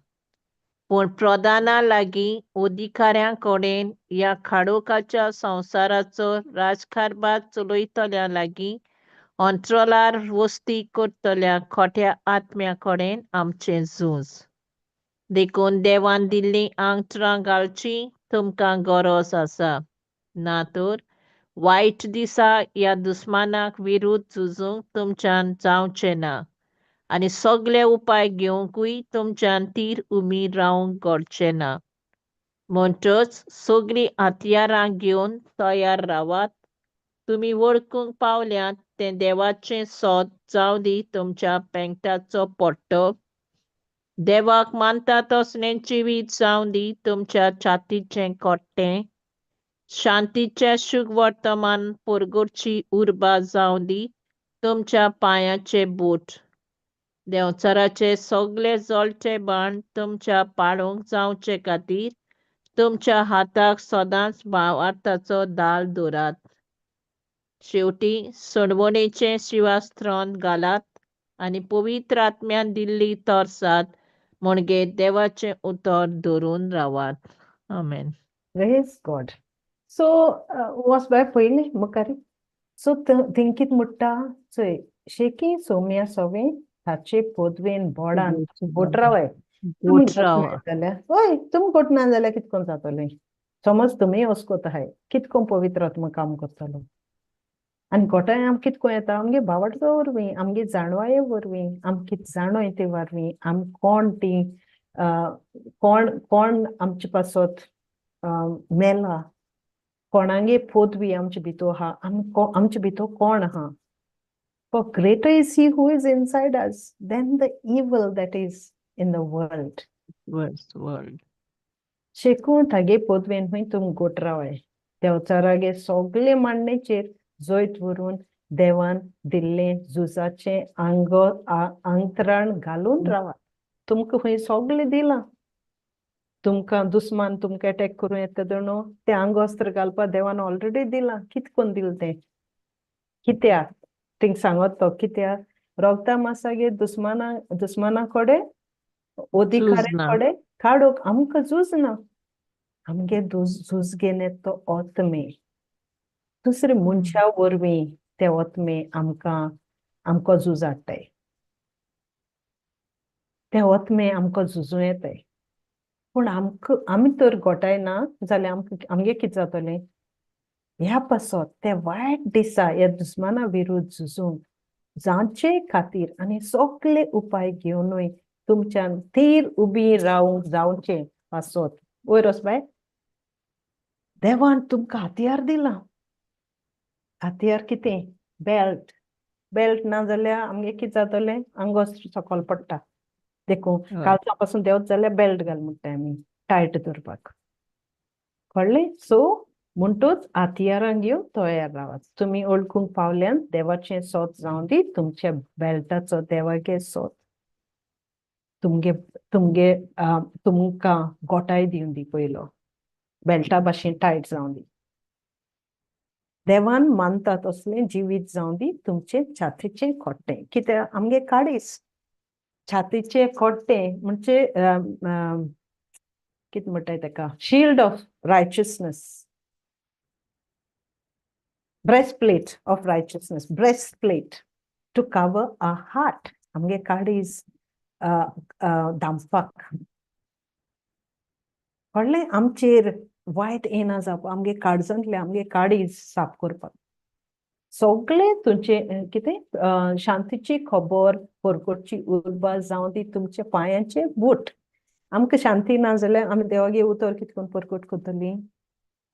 पूण प्रधाना लागीं, अधिकाऱ्यां कडेन, ह्या खाडोखाच्या संवसाराचो राजकारभार चलयतल्या लागीं, अंतराळार वस्ती करतल्या खोट्या आत्म्या कडेन आमचें झूज. देखून देवान दिल्लीं आंगत्रां घालची तुमकां गरज आसा, ना तर वायट दिसा ह्या दुस्मानाक विरुद्ध झुजूंक तुमच्यान जावचें ना आनी सगळे उपाय घेवंकूय तुमच्यान तीर उबी रावंक घडचें ना. म्हणटच सगळीं हत्यारां घेवन तयार रावात. तुमी वळखूंक पावल्यात तें देवाचें सोद जावं दी तुमच्या पेंकटाचो पट्टो, देवाक मानता तसलें जिवीत जावं दी तुमच्या छातीचें कोट्टें, शांतीचें शुभवर्तमान परगटची उर्बा जावं दी तुमच्या पांयाचे बूट, देंवचाराचे सगळे जळटे बाण तुमच्या पाळोवंक जावचे खातीर तुमच्या हाताक सदांच भावार्थाचो दाल दवरात. शेवटी सणवणेचें शिवास्त्रण घालात आनी पवित्र आत्म्यान दिल्ली तरसाद म्हणजे देवाचें उतर धरून रावात. आमेन. Praise God. So वच बाय पयलीं मुखार. सो थंय कितें म्हणटा चोय, शेकी सोम्या सोवें ताचे पदवेन बोडान बोट रावाय. तुमी बोट रावा. जाल्यार हय, तुमी गोट ना जाल्यार कितें करून जातलें? समज तुमी वचकोत आहाय, कितें करून पवित्र आत्मा काम करतलो? आनी गोठांय आमकां कितें करून येता? आमगे भावार्था वरवीं, आमगे जाणवाये वरवीं, आमकां कितें जाणोय ते वरवीं, आम कोण ती कोण कोण आमचे पासत मेला, कोणागे पदवी आमचे भितर आहा, आमचे भितर कोण आहा. For greater is he who is inside us than the evil that is in the world. World. शेकून तागे पदवेन खंय तुम गोट रावाय. देवचारागे सगळे मांडणेचेर जैत व्हरून देवान दिल्लें झुजाचें आंग आंतरण घालून रावात. तुमकां खंय सगळें दिलां, तुमकां दुस्मान तुमकां एटॅक करूं येता न्हू, तें आंगवस्त्र घालपाक देवान ऑलरेडी दिलां. कितें करून दिलें तें? कित्याक थिंग सांगत तो? कित्याक रोगता मासागे दुस्माना दुस्माना कडेन अधिकाऱ्या कडेन काडूंक आमकां झुजना. आमगे झूज घेवन येता तो आत्मे, दुसरे मनशा वरवीं ते आत्मे आमकां आमकां झूज हाडटाय, ते आत्मे आमकां झुजूं येताय. पूण आमकां आमी तर गोठाय ना जाल्यार आमकां आमगे कितें जातलें? ह्या पासत ते वायट दिसा ह्या दुस्माना विरुद्ध झुजूंक जावचे खातीर आनी सगळे उपाय घेवनूय तुमच्यान थीर उबी रावंक जावचें पासत. वयर वचबाय, देवान तुमकां हत्यार दिलां. हत्यार कितें? बेल्ट. बेल्ट ना जाल्यार आमगे कितें जातलें? आंगवस्त्र सकयल पडटा. देखून कालच्या पासून देंवत जाल्यार बेल्ट घाल म्हणटा आमी टायट दवरपाक. कळ्ळें? सो म्हणटूच हत्यारां घेवन तयार रावात. तुमी वळखूंक पावल्यान देवाचें सोद जावं दी तुमच्या बेल्टाचो देवागे सोद तुमगे तुमगे तुमकां गोठाय दिवन दी. पयलो बेल्टा भाशेन टायट जावं दी. देवान मानता तसलें जिवीत जावं दी तुमचें छातीचें खोट्टें. कित्याक आमगे काडीस छातीचें खोट्टें म्हणजे कितें म्हणटाय तेका, shield of righteousness, breastplate of righteousness, breastplate to cover our heart. आमगे काडीस धांपपाक. कळ्ळें? आमचेर वायट येना जावप, आमगे काळजांतलें आमगे काडीस साफ करपाक. सगळें तुमचें कितें शांतीची खबर परगटची उर्बा जावं दी तुमच्या पांयांचे बूट. आमकां शांती ना जाल्यार आमी देवागे उतर कितें करून परगट करतलीं?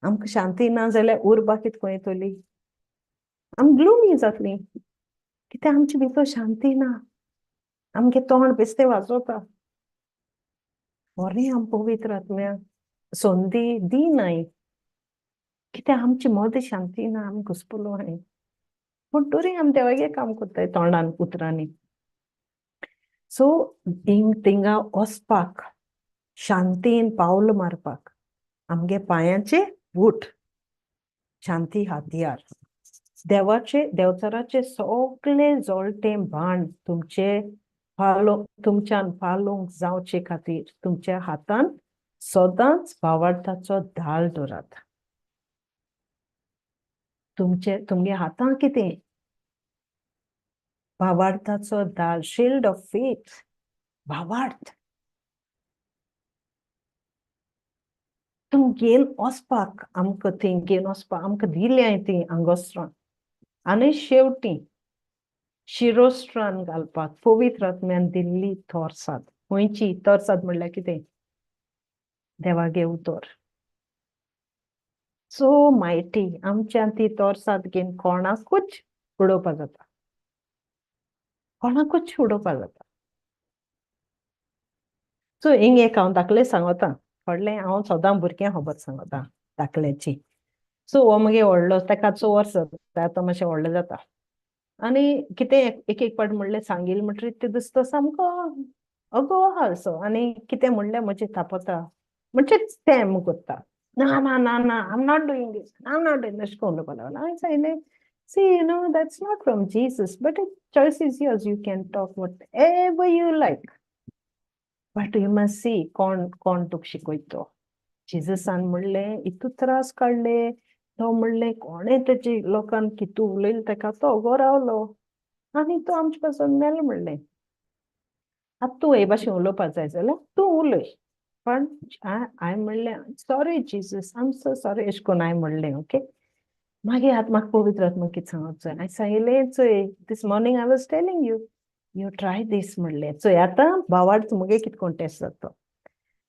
आमकां शांती ना जाल्यार उर्बा कितें करून येतली? आमी ग्लुमी जातलीं. कित्याक आमचे भितर शांती ना, आमगे तोंड बेश्टें वाजोता. बरें आम पवित्र आत्म्या संदी दिनाय, कित्याक आमचे मदें शांती ना, आमी घुसपलो आहाय. पूण तरी आमी देवागे काम करताय तोंडान उतरांनी. सो थिंगा वचपाक शांतीन पावल मारपाक आमगे पांयांचे बूट, शांती हत्यार, देवाचे देवचाराचे सगळे जळटे बाण तुमचे पालो तुमच्यान पालोवंक जावचे खातीर तुमच्या हातान सदांच भावार्थाचो धाल दवरात. तुमचे तुमगे हातान कितें? भावार्थाचो दाल, शिल्ड ऑफ फेथ, भावार्थ. तूं घेवन वचपाक आमकां, थंय घेवन वचपाक आमकां दिलें ती आंगोस्त्रां. आनी शेवटी शिरोस्त्रान घालपाक पवित्र आत्म्यान दिल्ली तोरसाद. खंयची तोरसाद म्हणल्यार कितें? देवागे उतर. सो मायटी आमच्यान ती तोरसाद घेवन कोणाकूच उडोवपा जाता, कोणाकूच उडोवपा जाता. सो हिंग एक हांव धाकलें सांगता, व्हडलें हांव सदां भुरग्यांक खबर सांगता धाकल्याची. सो हो मगे व्हडलो, ताका 4 वर्स जाता आतां, मातशें व्हडलें जाता. आनी कितें एक एक पाट म्हणलें सांगील म्हणटरीर ते दिसता सामको अगो आहा असो. आनी कितें म्हणलें म्हजें तापता, म्हणजे तेम करता, ना ना ना ना, I am not doing this, I am not doing, अशें करून उलोवपाक लागलो. हांवें सांगलें, see, you know, that's not from Jesus, but choice is yours, you can talk whatever you like, but you must see कोण कोण तुका शिकयतो. जिजसान म्हणलें इतू त्रास काडले, तो म्हणलें कोणें तेजी लोकान कितू उलयलें तेका तो अगो रावलो आनी तो आमचे पासून मेलो. म्हणलें आतां तूं हे भाशेन उलोवपाक जाय जाल्यार तूं उलय, पण हांवें म्हणलें sorry Jesus, I am so sorry, अशें करून हांवें म्हणलें. ओके, मागीर आतां म्हाका पवित्र आत्मा कितें सांगत चोय. हांवें सांगिल्लें चोय, this morning I was telling you, you try this म्हणलें. चोय आतां भावार्थ मुगे कितें कोण टेस्ट जाता.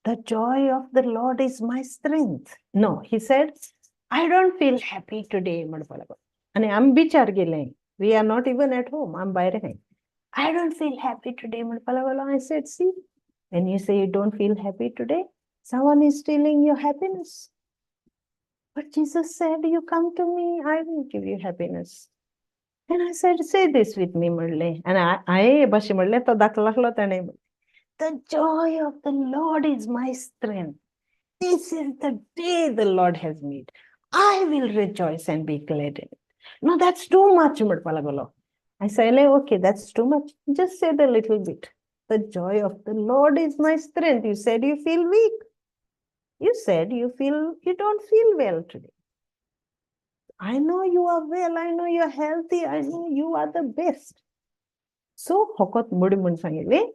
The joy of the Lord is my strength. No, he said, I don't feel happy today म्हणपाक लागलो. आनी आमी बिचार गेले, we are not even at home, आमी भायर आहाय. I don't feel happy today म्हणपाक लागलो. I said, see, when you say you don't feel happy today, someone is stealing your happiness. But Jesus said, you come to me, I will give you happiness. And I said, say this with me म्हणलें. आनी हांवें भाशेन म्हणलें, तो दाखलो लागलो ताणें, the joy of the Lord is my strength. This is the day the Lord has made. I will rejoice and be glad in it. No, that's too much म्हणपाक लागलो. I said, okay, that's too much. Just say the little bit. The joy of the Lord is my strength. You said you feel weak. You said you don't feel well today. I know you are well. I know you're healthy. I know you are the best. So, फकत मुडी म्हूण सांगिल्लें,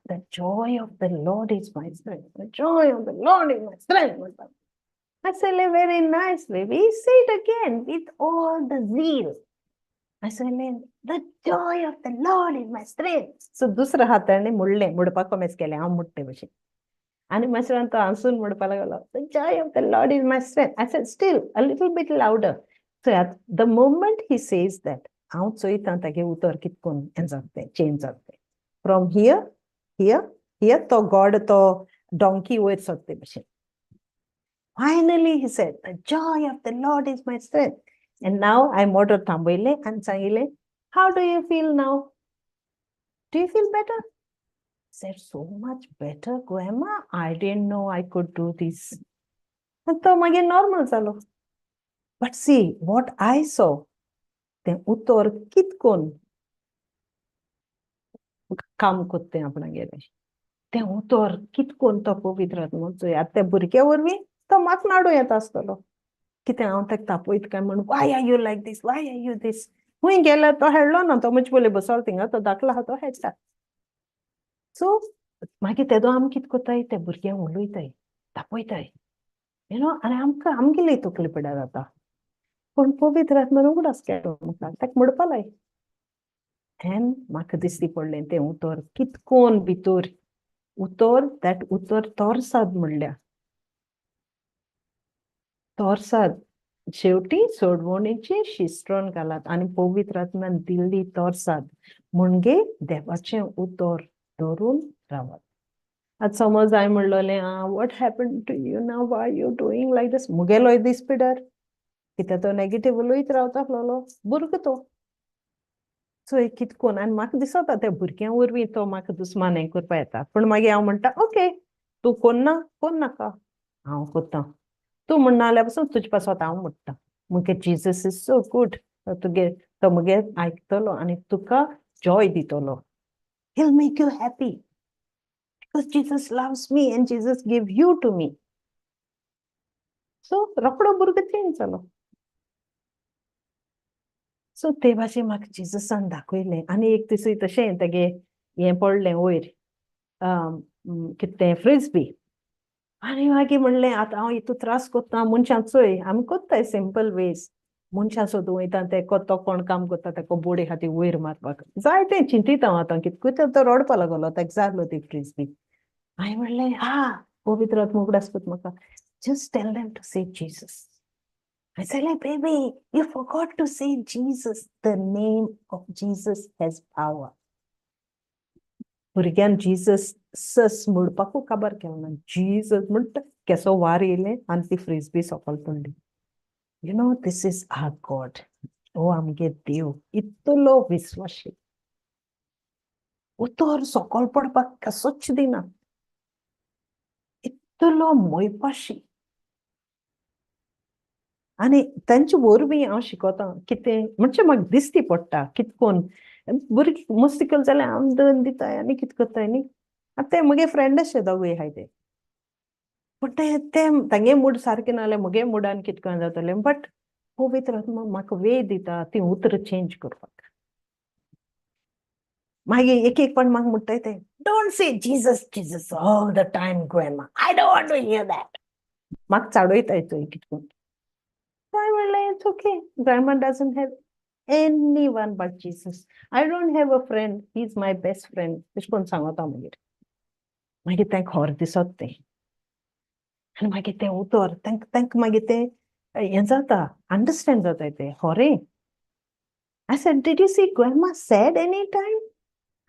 the joy of the Lord is my strength. The joy of the Lord is my strength. I said, very nice, baby. Say it again with all the zeal. I said, the joy of the Lord is my strength. So दुसऱ्या हाताने मुडलें, मुडपाक कोमेस केलें, हांव मुडटे भशेन. आनी मातशें तो हांसून म्हणपाक लागलो, the joy of the Lord is my strength. I said, still a little bit louder. So at the moment he says that, हांव चोयता तागे उतर कितकोन हें जाता तें, चेंज जाता तें. From here, here, here, तो गॉड तो डोंकी वयर सरते भशेन. Finally he said, the joy of the Lord is my strength. And now I motor थांबयलें आनी सांगिल्लें, how do you feel now? Do you feel better? Said, so much better, Grandma. I didn't know I could do this. आनी तो मागीर normal जालो. But see, what I saw, तें उतर कितकोन काम कोत्ता तें आपणागेलें, तें उतर कितकोन तो पवित्र आत्मो चोय. आतां त्या भुरग्या वरवीं तो म्हाका नाडू येता आसतलो, कितें हांव ताका तापयत काय म्हूण, why are you like this, why are you this. खूंय गेल्यार तो हेडलो ना, तो म्हजे पयलीं बसलो थिंगा, तो धाकलो आहा तो हेडटा. सो मागीर तेदो आमी कितें कोत्ताय, त्या भुरग्यांक उलयताय, तापयताय, you know, आनी आमकां आमगेली तकली पिड्यार जाता. पूण पवित्र आत्मान उगडास केलो म्हाका, ताका म्हणपा लाय. एन म्हाका दिश्टी पडलें तें उतर कितकोन भितर उतर, that उतर तोरसाद म्हणल्या तोरसाद शेवटी सोडवणीची शिस्त्रण घालात आनी पवित्र आत्म्यान दिल्ली तोरसाद म्हणजे देवाचें उतर धरून रावात. आतां समज हांवें म्हणलोलें, आं, what happen to you now, why you doing like this, मुगेलोय दीस पिड्यार कित्याक तो नेगेटीव उलयत रावता आसलेलो भुरगो तो. चोय कितकोन आनी म्हाका दिसता त्या भुरग्यां वरवीं तो म्हाका दुस्मान हें करपा येता. पूण मागीर हांव म्हणटा, ओके, तूं कोन्ना कोन्नाका, हांव कोत्ता. तूं म्हणना जाल्यार पसून तुजे पासत हांव म्हणटा. मुगे Jesus is so good, तुगे तो मुगे आयकतलो आनी तुका जॉय दितलो. He'll make you happy because Jesus loves me and Jesus give you to me. So रोकडो भुरगो चेंज जालो. सो ते भाशेन म्हाका जिजसान दाखयलें. आनी एक दिसूय तशें तेगे हें पडलें वयर, कितें तें, फ्रिजबी. आनी मागीर म्हणलें आतां हांव इतू त्रास कोत्ता, मनशां चोय आमी कोत्ताय सिंपल वेज, मनशां सोदूं वयता तेको तो कोण काम करता तेको बोडी खातीर वयर मारपाक जाय तें चिंतिता हांव आतां कितकूय तो रडपा लागलो, ताका जालो ती फ्रिज बी. हांवें म्हणलें आ पवित्र आत्मो उगडास कोत म्हाका, just tell them to say Jesus. I said, like, baby, you forgot to say Jesus. The name of Jesus has power. भुरग्यान जीसस सस म्हणपाकू काबार केलो ना, जीसस म्हणटा केसो वार येयलें आनी ती फ्रीज बी सोकोल पडली. You know, this is our God. हो आमगे देव इतलो विस्वाशी, उतर सोकोल पडपाक कसोच दिना, इतलो मोयपाशी. आनी तांचे वरवीं हांव शिकता कितें म्हणजे म्हाका दिसती पडटा कितकोन भुरगीं मस्ती केली जाल्यार हांव दन दिताय आनी कितें करताय न्ही. आतां ते म्हगे फ्रेंड अशे दोगूय आहाय ते, पूण ते ते तांगे मूड सारकें ना जाल्यार म्हगे मुडान कितें करून जातलें, बट पवित्र आत्मा म्हाका वे दिता ती उतरां चेंज करपाक. मागीर एक एक पण म्हाका म्हणटाय ते, don't say Jesus Jesus all the time grandma, I don't want to hear that. म्हाका चाडयताय चोय कितकून. हांवें म्हणलें it's okay, grandma doesn't have anyone but Jesus. I don't have a friend, he is my best friend. अशें करून सांगता मागीर. मागीर तें खर दिसत तें, आनी मागीर तें उतर तांकां मागीर तें हें जाता, अंडरस्टँड जाता तें खरें. I said, did you see grandma sad any time?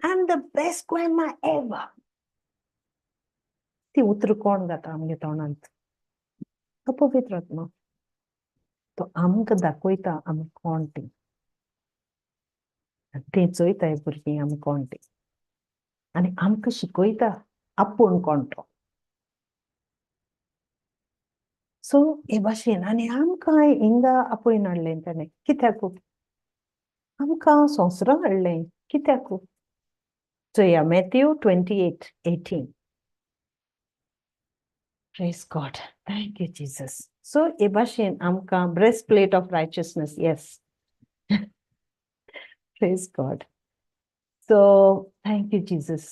I am the best grandma ever. ती उतरां कोण घाता आमगे तोंडांत? तो पवित्र आत्मा. तो आमकां दाखयता आमी कोण तीं, तें चोयताय भुरगीं आमी कोण तीं, आनी आमकां शिकयता आपूण कोण तो. सो हे भाशेन आनी आमकां हिंगा आपोवन हाडलें ताणें कित्याक? आमकां संवसारांत हाडलें कित्याक? चोया Matthew 28:18. Praise God, thank you Jesus. So हे भाशेन आमकां breastplate of righteousness, yes, praise God. So thank you Jesus.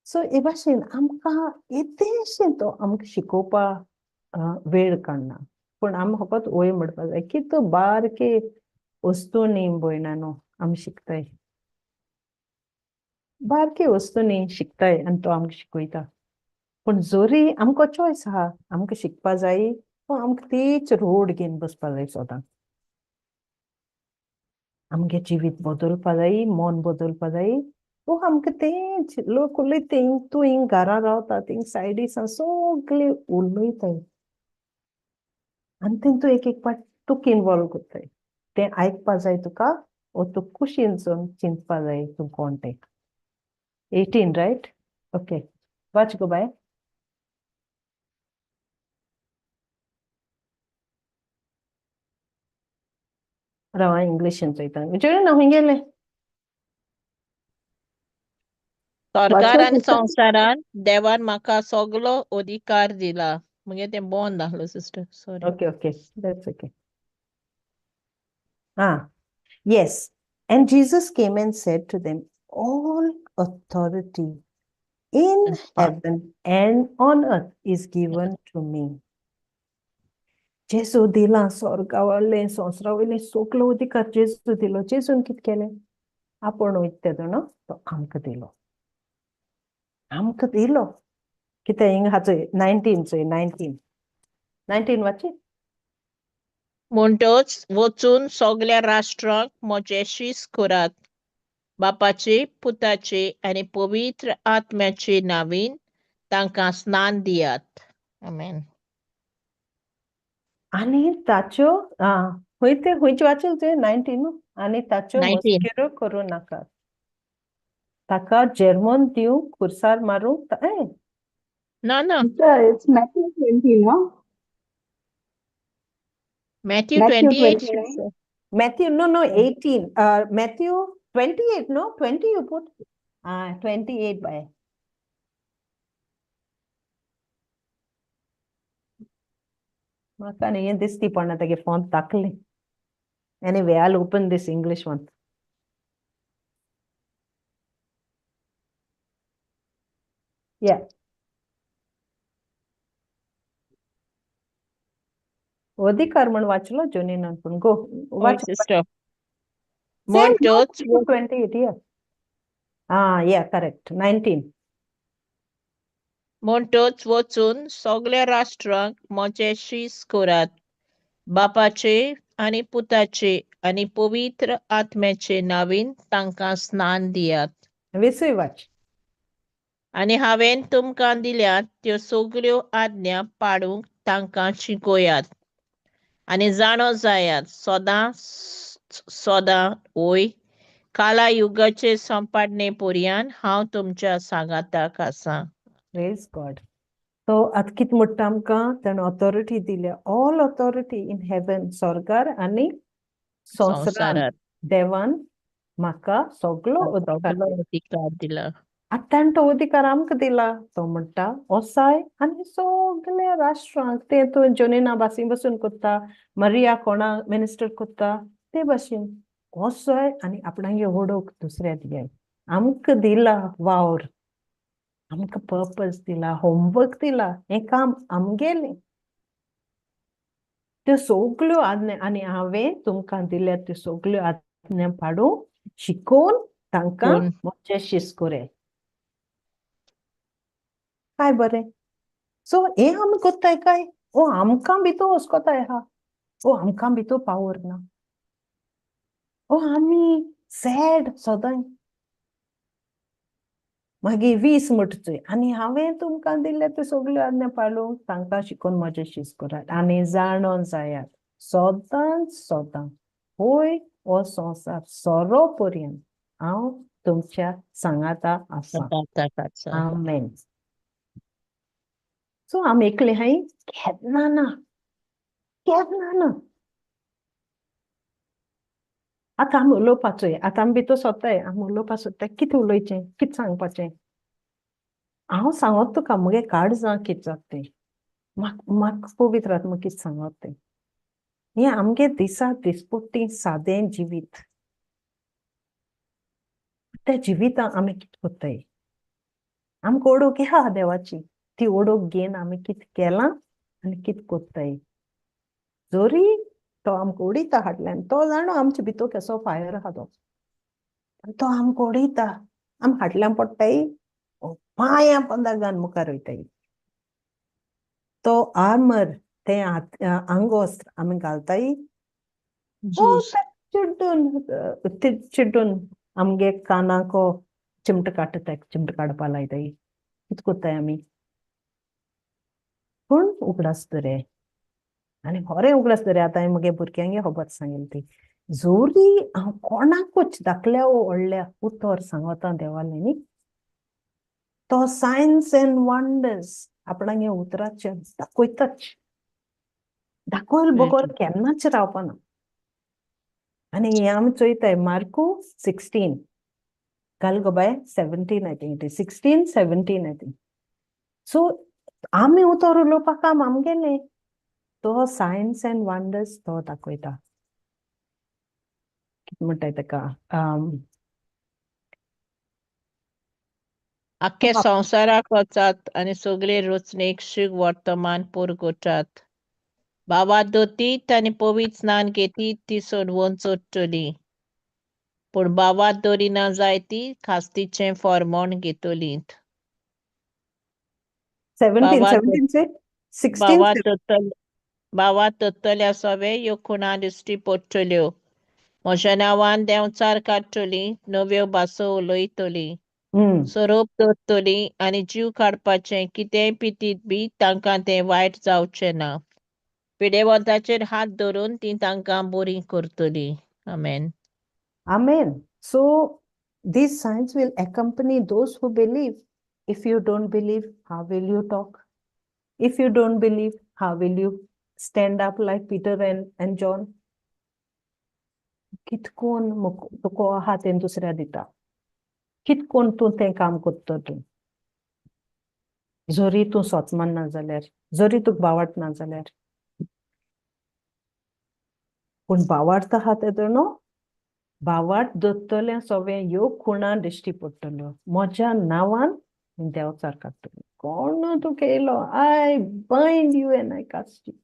So हे भाशेन आमकां येदेशें तो आमकां शिकोवपाक वेळ काडना, पूण आमी फकत वय म्हणपाक जाय की तो बारके वस्तूंनी भयणा न्हू आमी शिकताय, बारके वस्तूंनी शिकताय आनी तो आमकां शिकयता. पूण जरी आमकां चॉयस आहा, आमकां शिकपा जाय, आमकां तीच रोड घेवन बसपा जाय सदां. आमगे जिवीत बदलपा जाय, मन बदलपा जाय. वो आमकां तेंच लोक उलयता, तूं हिंग घरा रावता थिंग सायडी सान सगळे उलयताय आनी तें तूं एक एक पाट तुका इनवॉल्व करताय. तें आयकपा जाय तुका, वो तूं कुशीन चिंतपा जाय तूं कोण तें. 18 रायट? ओके, वाच गो बाय. राव इंग्लिशीन चोयता, विचारून ना खंय गेलें? सरकार आनी वाचो सिस्टर. संवसारान देवान म्हाका सगलो अधिकार दिला. मुगे तें बंद आहलो sister, sorry. Okay, okay, that's okay. Ah, yes. And Jesus came and said to them, all authority in heaven and on earth is given to me. जेजू दिला स्वर्गा वयलें संवसारा वयलें सगलो अधिकार जेजू दिलो. जेजून कितें केलें? आपूण वयता तेदोना तो आमकां दिलो, आमकां दिलो. कितें हिंगा हाचो 19 चोय, 19 वाची. म्हणटच वचून सगल्या राष्ट्रांक म्हजे शीस करात, बापाचे पुताचे आनी पवित्र आत्म्याचे नांवीन तांकां स्नान दियात. आमेन. आनी ताच्यो खंय ते खंयचे वाचल तुवें? 19 आनी ताच्यो 19. मस्किरो करूं नाकात, ताका जेर्मोन दिवंक खुर्सार मारूंक ना ना, Sister, it's Matthew 20, no? Matthew Matthew 28. 29. Matthew, no, no, 18. Matthew 28, no? 20 you put? 28 by. म्हाका न्ही हें दिसती पडना तागे phone ताकलें. Anyway, I'll open this English one. Yeah. अधिकार म्हण वाचलो जोनीनान, पूण गो हय वाच. सिस्टर. सेम म्हणटच 28, yeah. Ah, yeah, correct. 19. म्हणटच वचून सगळ्या राष्ट्रांक म्हजे शीस करात, बापाचे आनी पुताचे आनी पवित्र आत्म्याचे नांवान तांकां स्नान दियात. विसूय वाच. आनी हांवें तुमकां दिल्यात त्यो सगळ्यो आज्ञा पाळूंक तांकां शिकयात. आनी जाणो जायात, सदां सदां, वय, काला युगाचे संपादने पर्यंत हांव तुमच्या सांगाताक आसा. Praise God. So आतां कितें म्हणटा आमकां ताणें ऑथॉरिटी दिल्या, ऑल ऑथॉरिटी इन हेवन, स्वर्गार आनी संवसारांत. संवसारात. देवान म्हाका सगलो अधिकार सगलो दिला. अधिकार दिला. आतां ताणें तो अधिकार आमकां दिला. तो म्हणटा वसाय आनी सगल्या राष्ट्रांक, तें तूं जोनिना भाशीन बसून कोत्ता, मरिया कोणा मिनिस्टर कोत्ता ते भाशेन, वसय आनी आपणागे ओडोक दुसऱ्या दियाय. आमकां दिला वावर, आमकां पर्पज दिला, होमवर्क दिला, हें काम आमगेलें. त्यो सगल्यो आज्ञा, आनी हांवें तुमकां दिल्या त्यो सगल्यो आज्ञा पाडूंक शिकोवन तांकां शिकोवन. म्हजें शीस कोरे. काय बरें. सो हें आमी कोत्ताय काय ओ आमकां भितर वचकोताय आहा, ओ आमकां भितर पावर ना, ओ आमी सॅड सदांय. मागीर 20 म्हणटा, आनी हांवें तुमकां दिल्ले त्यो सगल्यो आज्ञा पाळूंक तांकां शिकोवन म्हजें शीस करात आनी जाणोन जायात, सदांच सदां, होय, हो संवसार सोरो पर्यंत हांव तुमच्या सांगाता आसा. सांगाताक आसा. आमेन. सो आमी एकले हाय केन्ना ना, केन्ना ना. आतां आमी उलोवपाचोय, आतां आमी भितर सोदताय, आमी उलोवपा सोदताय, कितें उलोवचें, कितें सांगपाचें. हांव सांगत तुका म्हगे काळजां कितें जाता तें, म्हाका म्हाका पवित्र आत्मा कितें सांगत तें. हें आमगे दिसा दिसपट्टी सादें जिवीत, त्या जिवितां आमी कितें कोत्ताय. आमकां ओडोक आहा देवाची, ती ओडोक घेवन आमी कितें केलां आनी कितें कोत्ताय. जरी तो आमकां उडयता हाडल्यान, तो जाणो आमचे भितर कसो फायर आहा तो, तो आमकां उडयता, आमी हाडल्यान पडटाय, पांयां पोंदा घालून मुखार वयताय. तो आर्मर, तें आंगवस्त्र आमी घालताय, चिड्डून चिड्डून आमगे कानाको चिमट काडटा, चिमट काडपा लायताय, कितें कोत्ताय आमी. पूण उगडास दरे, आनी खरें उगडास दरे. आतां हांवें म्हगे भुरग्यांक खबर सांगली ती, जोरी हांव कोणाकूच धाकल्या वो व्हडल्या उतर सांगता देवालें न्ही, तो सायन्स एंड वंडर्स आपणागे उतराचेर दाखयताच, दाखयल बगर केन्नाच रावपाना. आनी हें आमी चोयताय मार्कू 16, घाल गो बाय, 17, I think it is 16, 17, I think. So आमी उतर उलोवपा काम आमगेलें, तो सायन्स एंड वंडर्स तो दाखयता. कितें म्हणटाय ताका, आख्खे संवसाराक वचात आनी सगळे रचणेक शुभ वर्तमान पुरगोटात. बाबा दोतीत आनी पवित्र स्नान घेतीत ती सोडवून चडटली, पूण बाबा दरिना जाय ती खास्तीचें फॉर्मोण घेतलीत. 17, बाबा 17 से 16. बाबा दत्तल बाबा दत्तल्या सवे ह्यो खुणा दिश्टी पडटल्यो. म्हज्या नांवान देंवचार काडटली, नव्यो भासो उलयतली, सोरोप दवरतली आनी जीव काडपाचें कितेंय पितीत बी तांकां तें वायट जावचें ना. पिडेवंताचेर हात धरून ती तांकां बरी करतली. आमेन. Amen. So these signs will accompany those who believe. If you don't believe, how will you talk? If you don't believe, how will you stand up like Peter and John? कितकोन तुका आहा तें दुसऱ्या दिता, कितकोन तूं तें काम करता तूं, जरी तूं सोतमान ना जाल्यार, जरी तुका बावट ना जाल्यार, पूण बावार्थ आहा तेदो न्हू, बावाट दत्तलें सगळें ह्यो खुणा दिश्टी पडटल्यो. म्हज्या नांवान देंवचार काडटलो. कोण तूं केलो, I bind you and I cast you.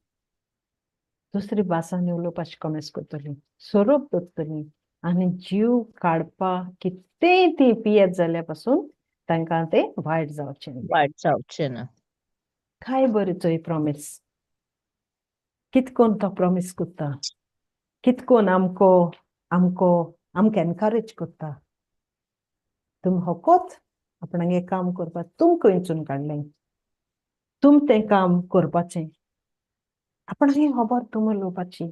दुसरी भासांनी उलोवपाची कॉमेस करतली, सोरोप दवरतली आनी जीव काडपा कितेंय ती पियेत जाल्यार पासून तांकां तें वायट जावचें ना. वायट जावचें ना. काय बरी चोय प्रॉमीस, कितकोन तो प्रॉमीस करता, कितकोन आमको आमको आमकां एनकरेज करता. तुमी होकोत आपणागे काम करपाक तुमकां विंचून काडलें, तुम तें काम करपाचें, आपणागे खबर तुमी उलोवपाची.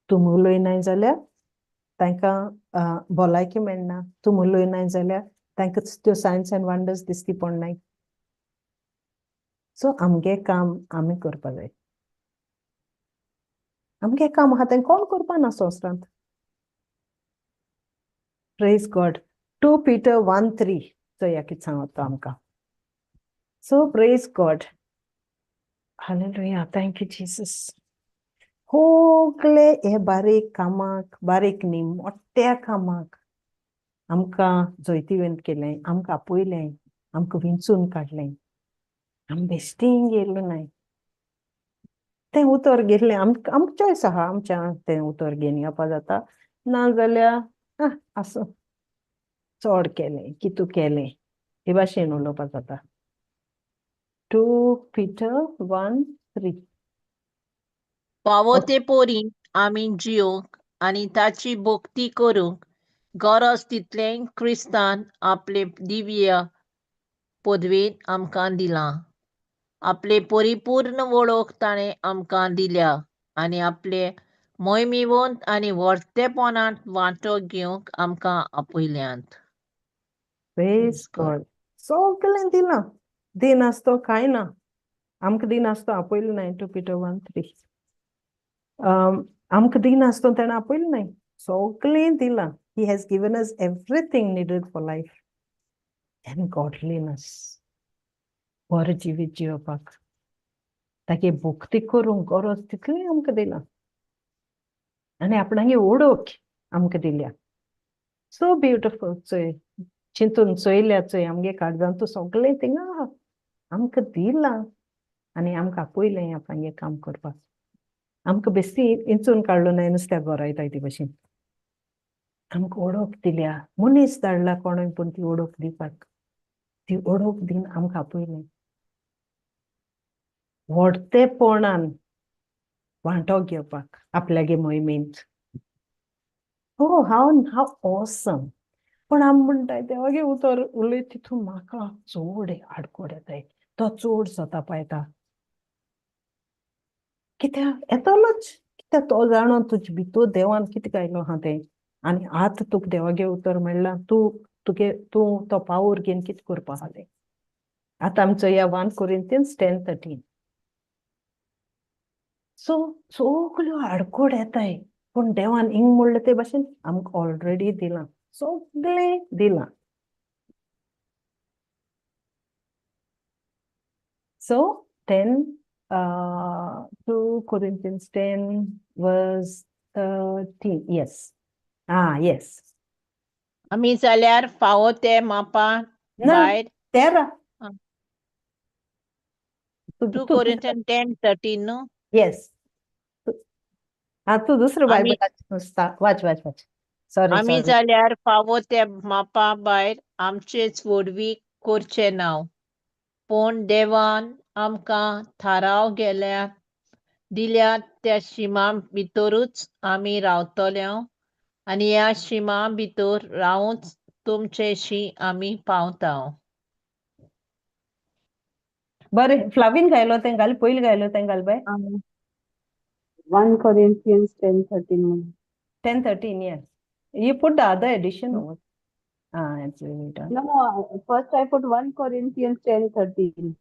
तुमी उलयनाय जाल्यार तांकां भलायकी मेळना, तुमी उलयनाय जाल्यार तांकां त्यो सायन्स एंड वंडर्स दिसती पडनाय. सो आमगे काम आमी करपा जाय. आमगे काम आहा तें कोण करपा ना संवसारांत. Praise God. 2 Peter 1:3 चोया कितें सांगता आमकां. So praise God. Hallelujah. Thank you Jesus. सगळे हे बारीक कामाक, बारीक न्ही मोठ्या कामाक आमकां जैतिवंत केलें, आमकां आपयलें, आमकां विंचून काडलें. आमी बेश्टीं गेल्लो नाय, तें उतर घेतलें. आमकां चॉयस आहा, आमच्या तें उतर घेवन येवपा जाता, नाजाल्यार आसूं चड केलें कितू केलें हे भाशेन उलोवपा जाता. 2 Peter 1:3. फावो ते पोरी आमी जियोंक आनी ताची भक्ती करूंक गरज तितलें क्रिस्तान आपले दिव्य पदवेन आमकां दिलां. आपले परिपूर्ण वळख ताणें आमकां दिल्या आनी आपले मोहिमेवंत आनी व्हडतेपणांत वांटो घेवंक आमकां आपयल्यांत. Praise God. सगळें दिलां, दिनासतो कांय ना, आमकां दिनासतो आपयलें नाय. 2 Peter 1:3. आमकां दिनासतो तेणें आपयलें नाय, सगळें दिलां. He has given us everything needed for life and godliness. बरें जिवीत जिवपाक तागे भक्ती करूंक गरज तितलें आमकां दिलां आनी आपणागे ओळख आमकां दिल्या. So beautiful. चोय चिंतून चोयल्या, चोय आमगे काळजांत सगळें थिंगा आहा, आमकां दिलां आनी आमकां आपयलें आपणागे काम करपाक. आमकां बेश्टी इंचून काडलो नाय नुस्त्या गोरायताय ते भशेन, आमकां ओळख दिल्या. मनीस धाडला कोणूय पूण ती ओळख दिवपाक, ती ओळख दिवन आमकां आपयलें. व्हडतेपणान वांटो घेवपाक आपल्यागे मोहिमेंत. हो हांव हांव ऑसम. पण आमी म्हणटाय देवागे उतर उलयत तितून म्हाका चड आडकोड येताय, तो चड सतापा येता. कित्याक येतलोच, कित्याक तो जाणो तुजे भितर देवान कितें घायलो आहा तें, आनी आतां तुका देवागे उतर मेळ्ळां, तूं तुगे तूं तो पावर घेवन कितें करपा आहा तें. आतां आमी चोया 1 Corinthians 10:13. सो सगल्यो आडकोड येताय पूण देवान हिंग म्हणलें ते भाशेन आमकां ऑलरेडी दिलां, सगळें दिलां. So 2 Corinthians 10:13. Yes. Yes. आमी जाल्यार फावो ते मापा भायर 13. 2 Corinthians 10:13 न्हू? येस. तूं दुसरें बायबल वाच वाच वाच. सॉरी. आमी जाल्यार फावो ते मापा भायर आमचेच व्हडवीक करचें ना, पूण देवान आमकां थाराव गेल्या दिल्यात त्या शिमा भितरूच आमी रावतले आनी ह्या शिमा भितर रावूच तुमचेशी आमी पावता. बरें, फ्लावीन घायलो तें घाल, पयलीं घायलो तें घाल बाय. 1 Corinthians 10:13. 10:13, yes. You put the other edition over. It's really done. No, first I put 1 Corinthians 10:13.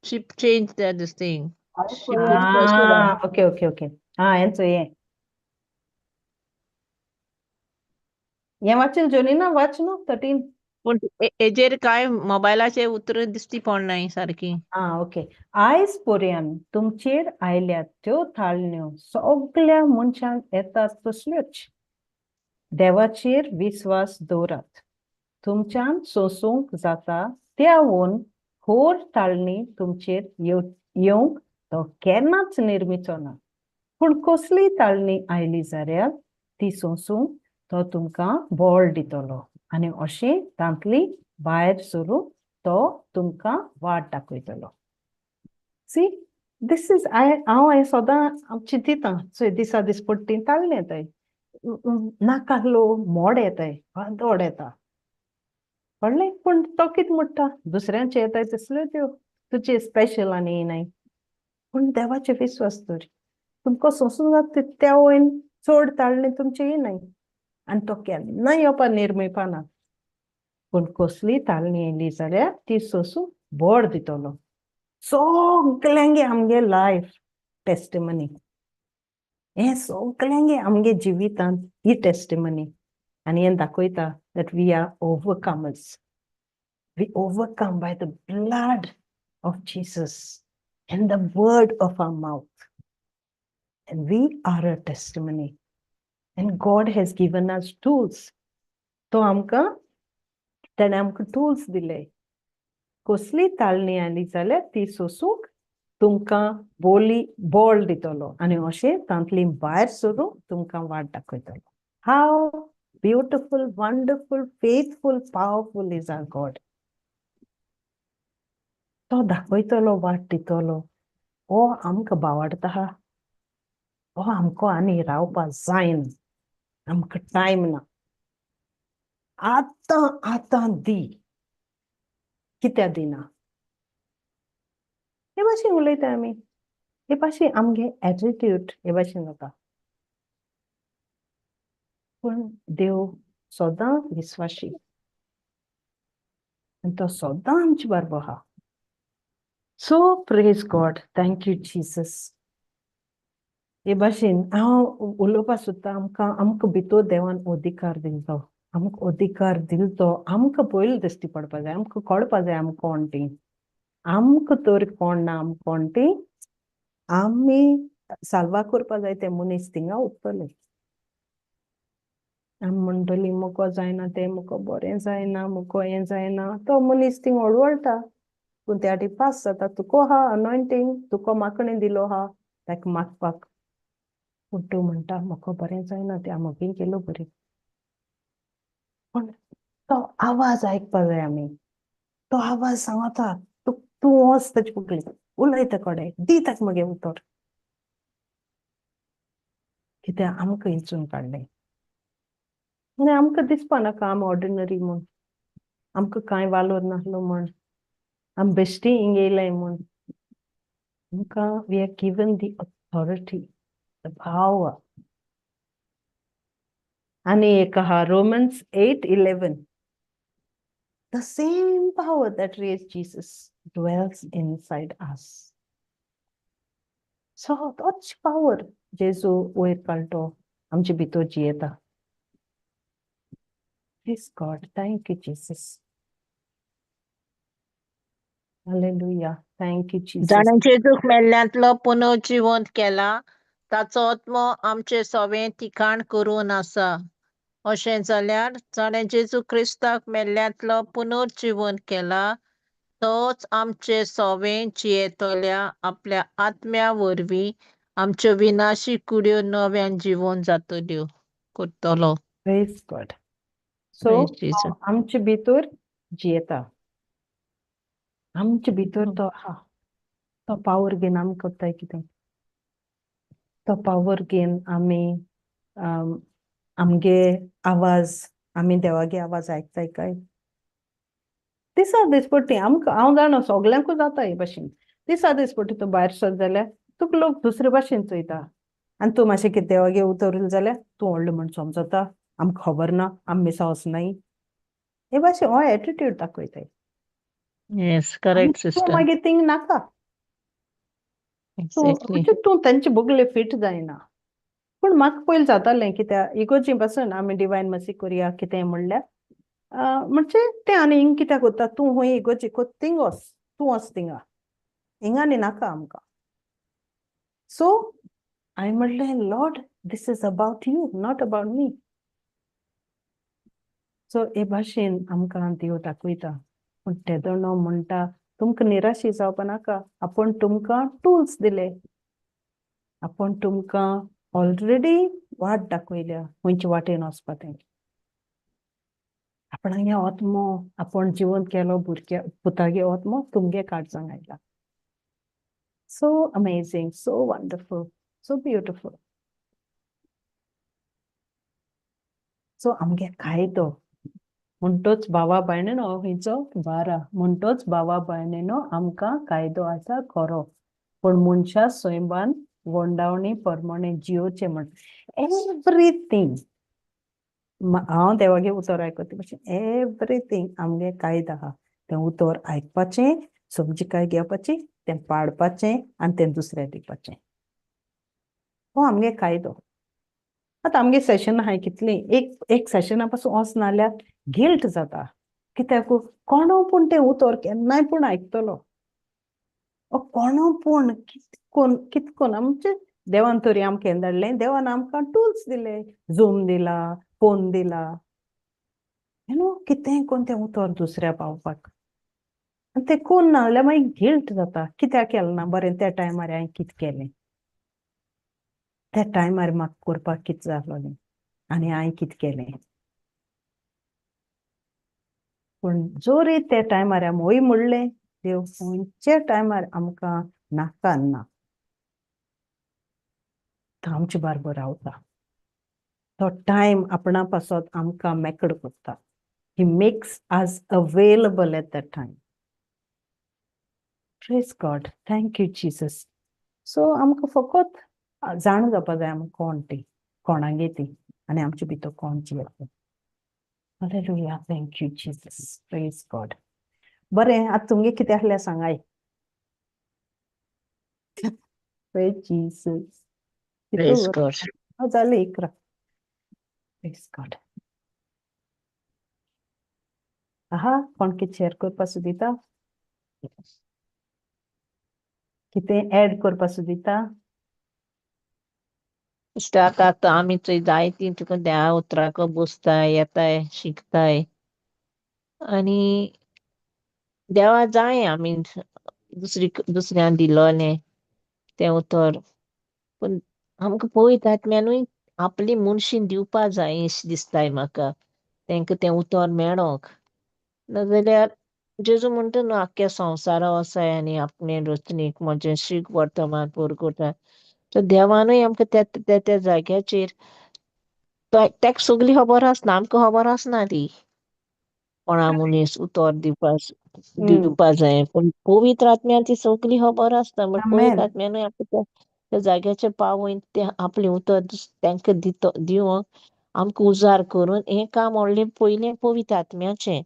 She changed that this thing. She put first one. Okay, okay, okay. And so yeah. हें वाचन जोनीना वाच न्हू 13. पूण हेजेर कांय मोबायलाचेर उतरां दिश्टी पडनाय सारकी. ओके. आयज पर्यंत तुमचेर आयल्यात त्यो ताळण्यो सगल्या मनशांक येतात तसल्योच. देवाचेर विस्वास दवरात, तुमच्यान सोंसूंक जाता त्यावून होर ताळणी तुमचेर येवंक तो केन्नाच निर्मिचो ना. पूण कसली ताळणी आयली जाल्यार ती सोंसूंक तो तुमकां बळ दितलो आनी अशें तांतली भायर सरूंक तो तुमकां वाट दाखयतलो. सी, this is I हांव हें सदां चिंतिता. चोय, दिसा दिसपट्टी ताळणी येताय, नाका मोड येताय, वादोड येता, कळ्ळें? पूण तो कितें म्हणटा, दुसऱ्यांचे येताय तसल्यो त्यो तुजे स्पेशल आनी न्हय. पूण देवाचे विस्वास दवर, तुमकां सोंसूं जाता त्या वयन चड ताळणी तुमचें येनाय आनी तो केन्ना येवपा निर्मेपा ना. पूण कसली ताळणी येयली जाल्यार ती सोंसूं बळ दितलो. सगल्यांगे आमगे लायफ टेस्टिमनी हें, सगल्यांगे आमगे जिवितांत ही टेस्टिमनी आनी हें दाखयता that we are overcomers. We overcome by the blood of Jesus and the word of our mouth. And we are a testimony. And God has given us tools. तो आमकां ताणें आमकां टूल्स दिले. कसली ताळणी आयली जाल्यार ती सोसूंक तुमकां बोली बळ दितलो आनी अशें तांतली भायर सरूंक तुमकां वाट दाखयतलो. How beautiful, wonderful, faithful, powerful is our God. तो दाखयतलो, वाट दितलो. हो आमकां बावडटा आहा, हो आमकां आनी रावपा जायना, आमकां टायम ना, आतां आतां दी, कित्याक दिना? हे भाशेन उलयता आमी. हे भाशेन आमगे एटिट्यूड हे भाशेन जाता. पूण देव सदां विस्वाशी आनी तो सदां आमचे बरोबर आहा. So praise God, thank you Jesus. हे भाशेन हांव उलोवपा सोदता, आमकां आमकां भितर देवान अधिकार दिलो, आमकां अधिकार दिलो तो आमकां पयलीं दिश्टी पडपा जाय, आमकां कळपा जाय आमी कोण ती. आमकां तर कोण ना, आमी कोण ती, आमी साल्वा करपा जाय ते मनीस थिंगा उरतले. आमी म्हणटली मुको जायना तें, मुको बरें जायना, मुको हें जायना, तो मनीस थिंग वळवळटा. पूण त्या पास जाता, तुको आहा अनॉयंटींग, तुको माकणें दिलो आहा ताका मागपाक. पूण तूं म्हणटा म्हाका बरें जायना तें, आमगें केलो बरें. पूण तो आवाज आयकपा जाय आमी. तो आवाज सांगता, तूं तूं वच ताचे फुडले, उलय त्या कडेन, दी ताका मगे उतर, कित्याक आमकां इंचून काडलें. आनी आमकां दिसपा नाका आमी ऑर्डिनरी म्हूण, आमकां कांय वालोर नासलो म्हूण, आमी बेश्टी हिंग येयलाय म्हूण. आमकां we are given the authority, the power. आनी एक आहा Romans 8:11. The same power that raised Jesus dwells inside us. So तोच पावर जेजू वयर काडलो आमचे भितर जियेता. Praise God. Thank you, Jesus. Hallelujah. Thank you, Jesus. जाणें जेजूक मेल्ल्यांतलो पुनर्जिवंत केला ताचो आत्मो आमचे सोवें ठिकाण करून आसा. अशें जाल्यार जाणें जेजू क्रिस्ताक मेल्ल्यांतलो पुनर्जिवंत केला तोच आमचे सोवें जियेतल्या आपल्या आत्म्या वरवीं आमच्यो विनाशी कुड्यो नव्यान जिवन जातल्यो करतलो. Praise God. So, Praise Jesus. आमचे भितर जियेता, आमचे भितर तो आहा. तो पावर घेवन आमी करताय कितें? तो पावर घेवन आमी आमगे आवाज, आमी देवागे आवाज आयकताय काय? दिसा दिसपट्टी आमकां, हांव जाणा सगल्यांकूच जाता हे भाशेन. दिसा दिसपट्टी तूं भायर सर जाल्यार तुका लोक दुसरे भाशेन चोयता आनी तूं मातशें कितें देवागे उतर जाल्यार तूं व्हडलो म्हण समजता, आमकां खबर ना, आमी मिसा वचनाय, हे भाशेन हो एटिट्यूड दाखयताय. Yes, correct, तूं sister. मागीर थिंग नाका तूं, म्हणजे तूं तेंचे बगले फिट जायना. पूण म्हाका पयलीं जातालें, कित्याक इगोर्जी पासून आमी डिवायन मर्सी करुया कितें म्हणल्यार म्हणजे तें आनी हिंग कित्याक कोत्ता तूं? हूंय इगोर्जी कोत, थिंग वच, तूं वच थिंगा, हिंगा आनी नाका आमकां. सो हांवें म्हणलें, Lord, this is about you, not about me. So हे भाशेन आमकां देव दाखयता. पूण तेदोणो म्हणटा, तुमकां निराशी जावपा नाका, आपूण तुमकां टूल्स दिले. आपूण तुमकां ऑलरेडी वाट दाखयल्या खंयचे वाटेन वचपा तें. आपणागे आत्मो आपूण जिवंत केलो भुरग्या पुतागे आत्मो तुमगे काळजांक आयला. So amazing, so wonderful, so beautiful. So आमगे कायदो म्हणटोच भावा भयणीनो खंयचो 12 म्हणटोच भावा भयणीनो आमकां कायदो आसा खरो, पूण मनशा सैमान वोंडावणी परमाणे जियोचे म्हण एवरीथींग. हांव देवागे उतर आयकता भशेन एवरीथींग आमगे कायदो आहा. तें उतर आयकपाचें, समजिकाय घेवपाची, तें पाळपाचें आनी तें दुसऱ्या दिवपाचें. हो आमगे कायदो. आतां आमगे सेशन आहाय कितलीं, एक एक सेशना पासून वच नाल्यार गिल्ट जाता. कित्याक कोणो पूण तें उतर केन्नाय पूण आयकतलो, कोणो पूण कितकोन कितकोन आमचे देवान तरी आमकां धाडलें, देवान आमकां टुल्स दिले, झूम दिला, फोन दिला, you know कितेंय कोण तें उतर दुसऱ्या पावपाक. आनी तें कोण ना जाल्यार मागीर गिल्ट जाता, कित्याक केलें ना बरें त्या टायमार हांवें कितें केलें, त्या टायमार म्हाका करपाक कितें जालोलें आनी हांवें कितें केलें. पूण जोरी त्या टायमार आमी वय म्हणलें, देव खंयच्या टायमार आमकां नाका ना, तो आमचे बारबर रावता. तो टायम आपणा पासत आमकां मेकळो करता. He makes us available at that time. Praise God, thank you Jesus. So आमकां फकत जाण जावपा जाय आमी कोण ती, कोणागे ती आनी आमचे भितर कोण जियेता. Hallelujah, thank you Jesus, praise God. बरें, आतां तुमगे कितें आसलें सांगाय. Praise Jesus. Praise God. जालें 11. Praise God. आहा, कोण कितें शेअर करपा सुदिता, कितें एड करपा सुदिता? इश्टाक आतां आमी चोय जायतीं तुका देवा उतराक बसताय, येताय, शिकताय आनी देवा जाय आमी दुसरी दुसऱ्यान दिलोलें तें उतर, पूण आमकां पवित्र आत्म्यानूय आपली मनशी दिवपा जाय अशें दिसताय म्हाका, तेंकां तें उतर मेळोंक. नाजाल्यार जेजू म्हणटा न्हू आख्ख्या संवसारा वसाय आनी आपणे रचणीक म्हजें शीक वर्तमान पूर करता. तर देवानूय आमकां त्या त्या त्या जाग्याचेर तेका सगली खबर आसना, आमकां खबर आसना ती कोणा मनीस उतर दिवपा जाय, पूण पवित्र आत्म्यान ती सगली खबर आसता. बट पवित्र आत्म्यानूय आमकां त्या जाग्याचेर पावोवन तें आपलें उतर तांकां दितो दिवंक आमकां उजार करून हें काम व्हडलें पयलें पवित्र आत्म्याचें.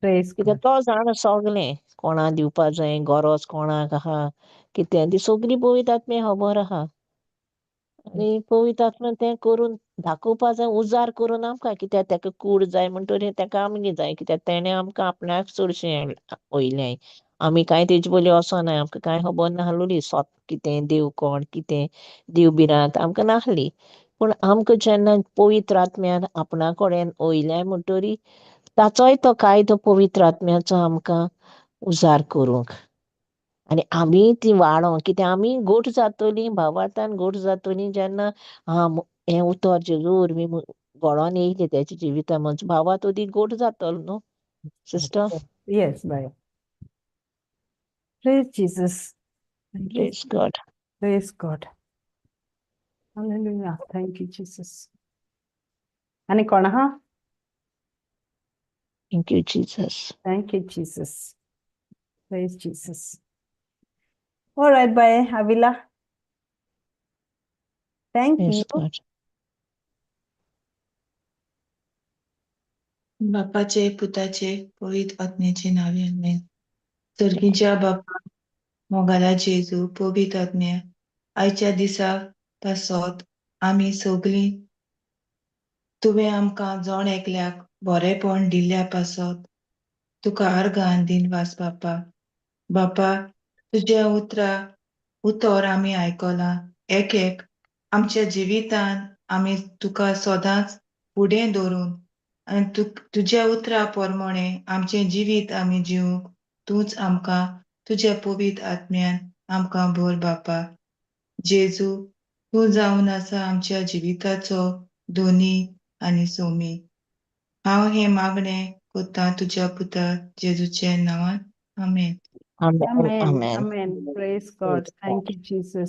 कित्याक तो जाणा सगलें कोणा दिवपा जाय, गरज कोणाक आहा कितें, ती सगली पवित्र आत्म्या खबर आहा. आनी पवित्र आत्म्यान तें करून दाखोवपा जाय, उजार करून आमकां, कित्याक तेका कूड जाय म्हणटकीर तेका आमगे जाय, कित्याक तेणें आमकां आपणाक चडशें वयलें. आमी कांय तेजे पयलीं वचोनाय, आमकां कांय खबर नासलोली सोत कितें, देव कोण कितें, देव भिरांत आमकां नासली. पूण आमकां जेन्ना पवित्र आत्म्यान आपणा कडेन वयलें म्हणटरी ताचोय तो कायदो पवित्र आत्म्याचो आमकां उजार करूंक आनी आमी ती वाडोंक, कित्याक आमी गोट जातली, भावार्थान गोट जातली जेन्ना हें उतर जेजू वरवीं घडोवन येयलें तेच्या जिविता म्हणजे भावार्थ ओदी गोट जातलो न्हू sister. Yes, bye. Praise Jesus. Praise God. Praise God. Hallelujah. Thank you, Jesus. आनी कोण आहा? Thank you, Jesus. Thank you, Jesus. Praise Jesus. All right, bye, Avila. Thank Praise you. God. बापाचे पुताचे पवित्र आत्म्याचे नावे आमेन. सर्गीच्या बापा, मोगाला जेजू, पवित्र आत्म्या, आयच्या दिसा पासत आमी सगळीं तुवें आमकां जण एकल्याक बरेपण दिल्ल्या पासत तुका आर्गां दिनवास बापा. बापा, तुज्या उतर आमी आयकलां, एक एक आमच्या जिवितान आमी तुका सदांच फुडें दवरून आनी तुज्या उतरा प्रमाणे आमचें जिवीत आमी जिवंक तूंच आमकां तुज्या पवित्र आत्म्यान आमकां भर बापा. जेजू, तूं जावन आसा आमच्या जिविताचो धोनी आनी सोमी. हांव हें मागणें कोत्ता तुज्या पुता जेजूच्या नांवान. आमेन. Amen. Amen. Amen. Amen. Praise God. Thank you, Jesus.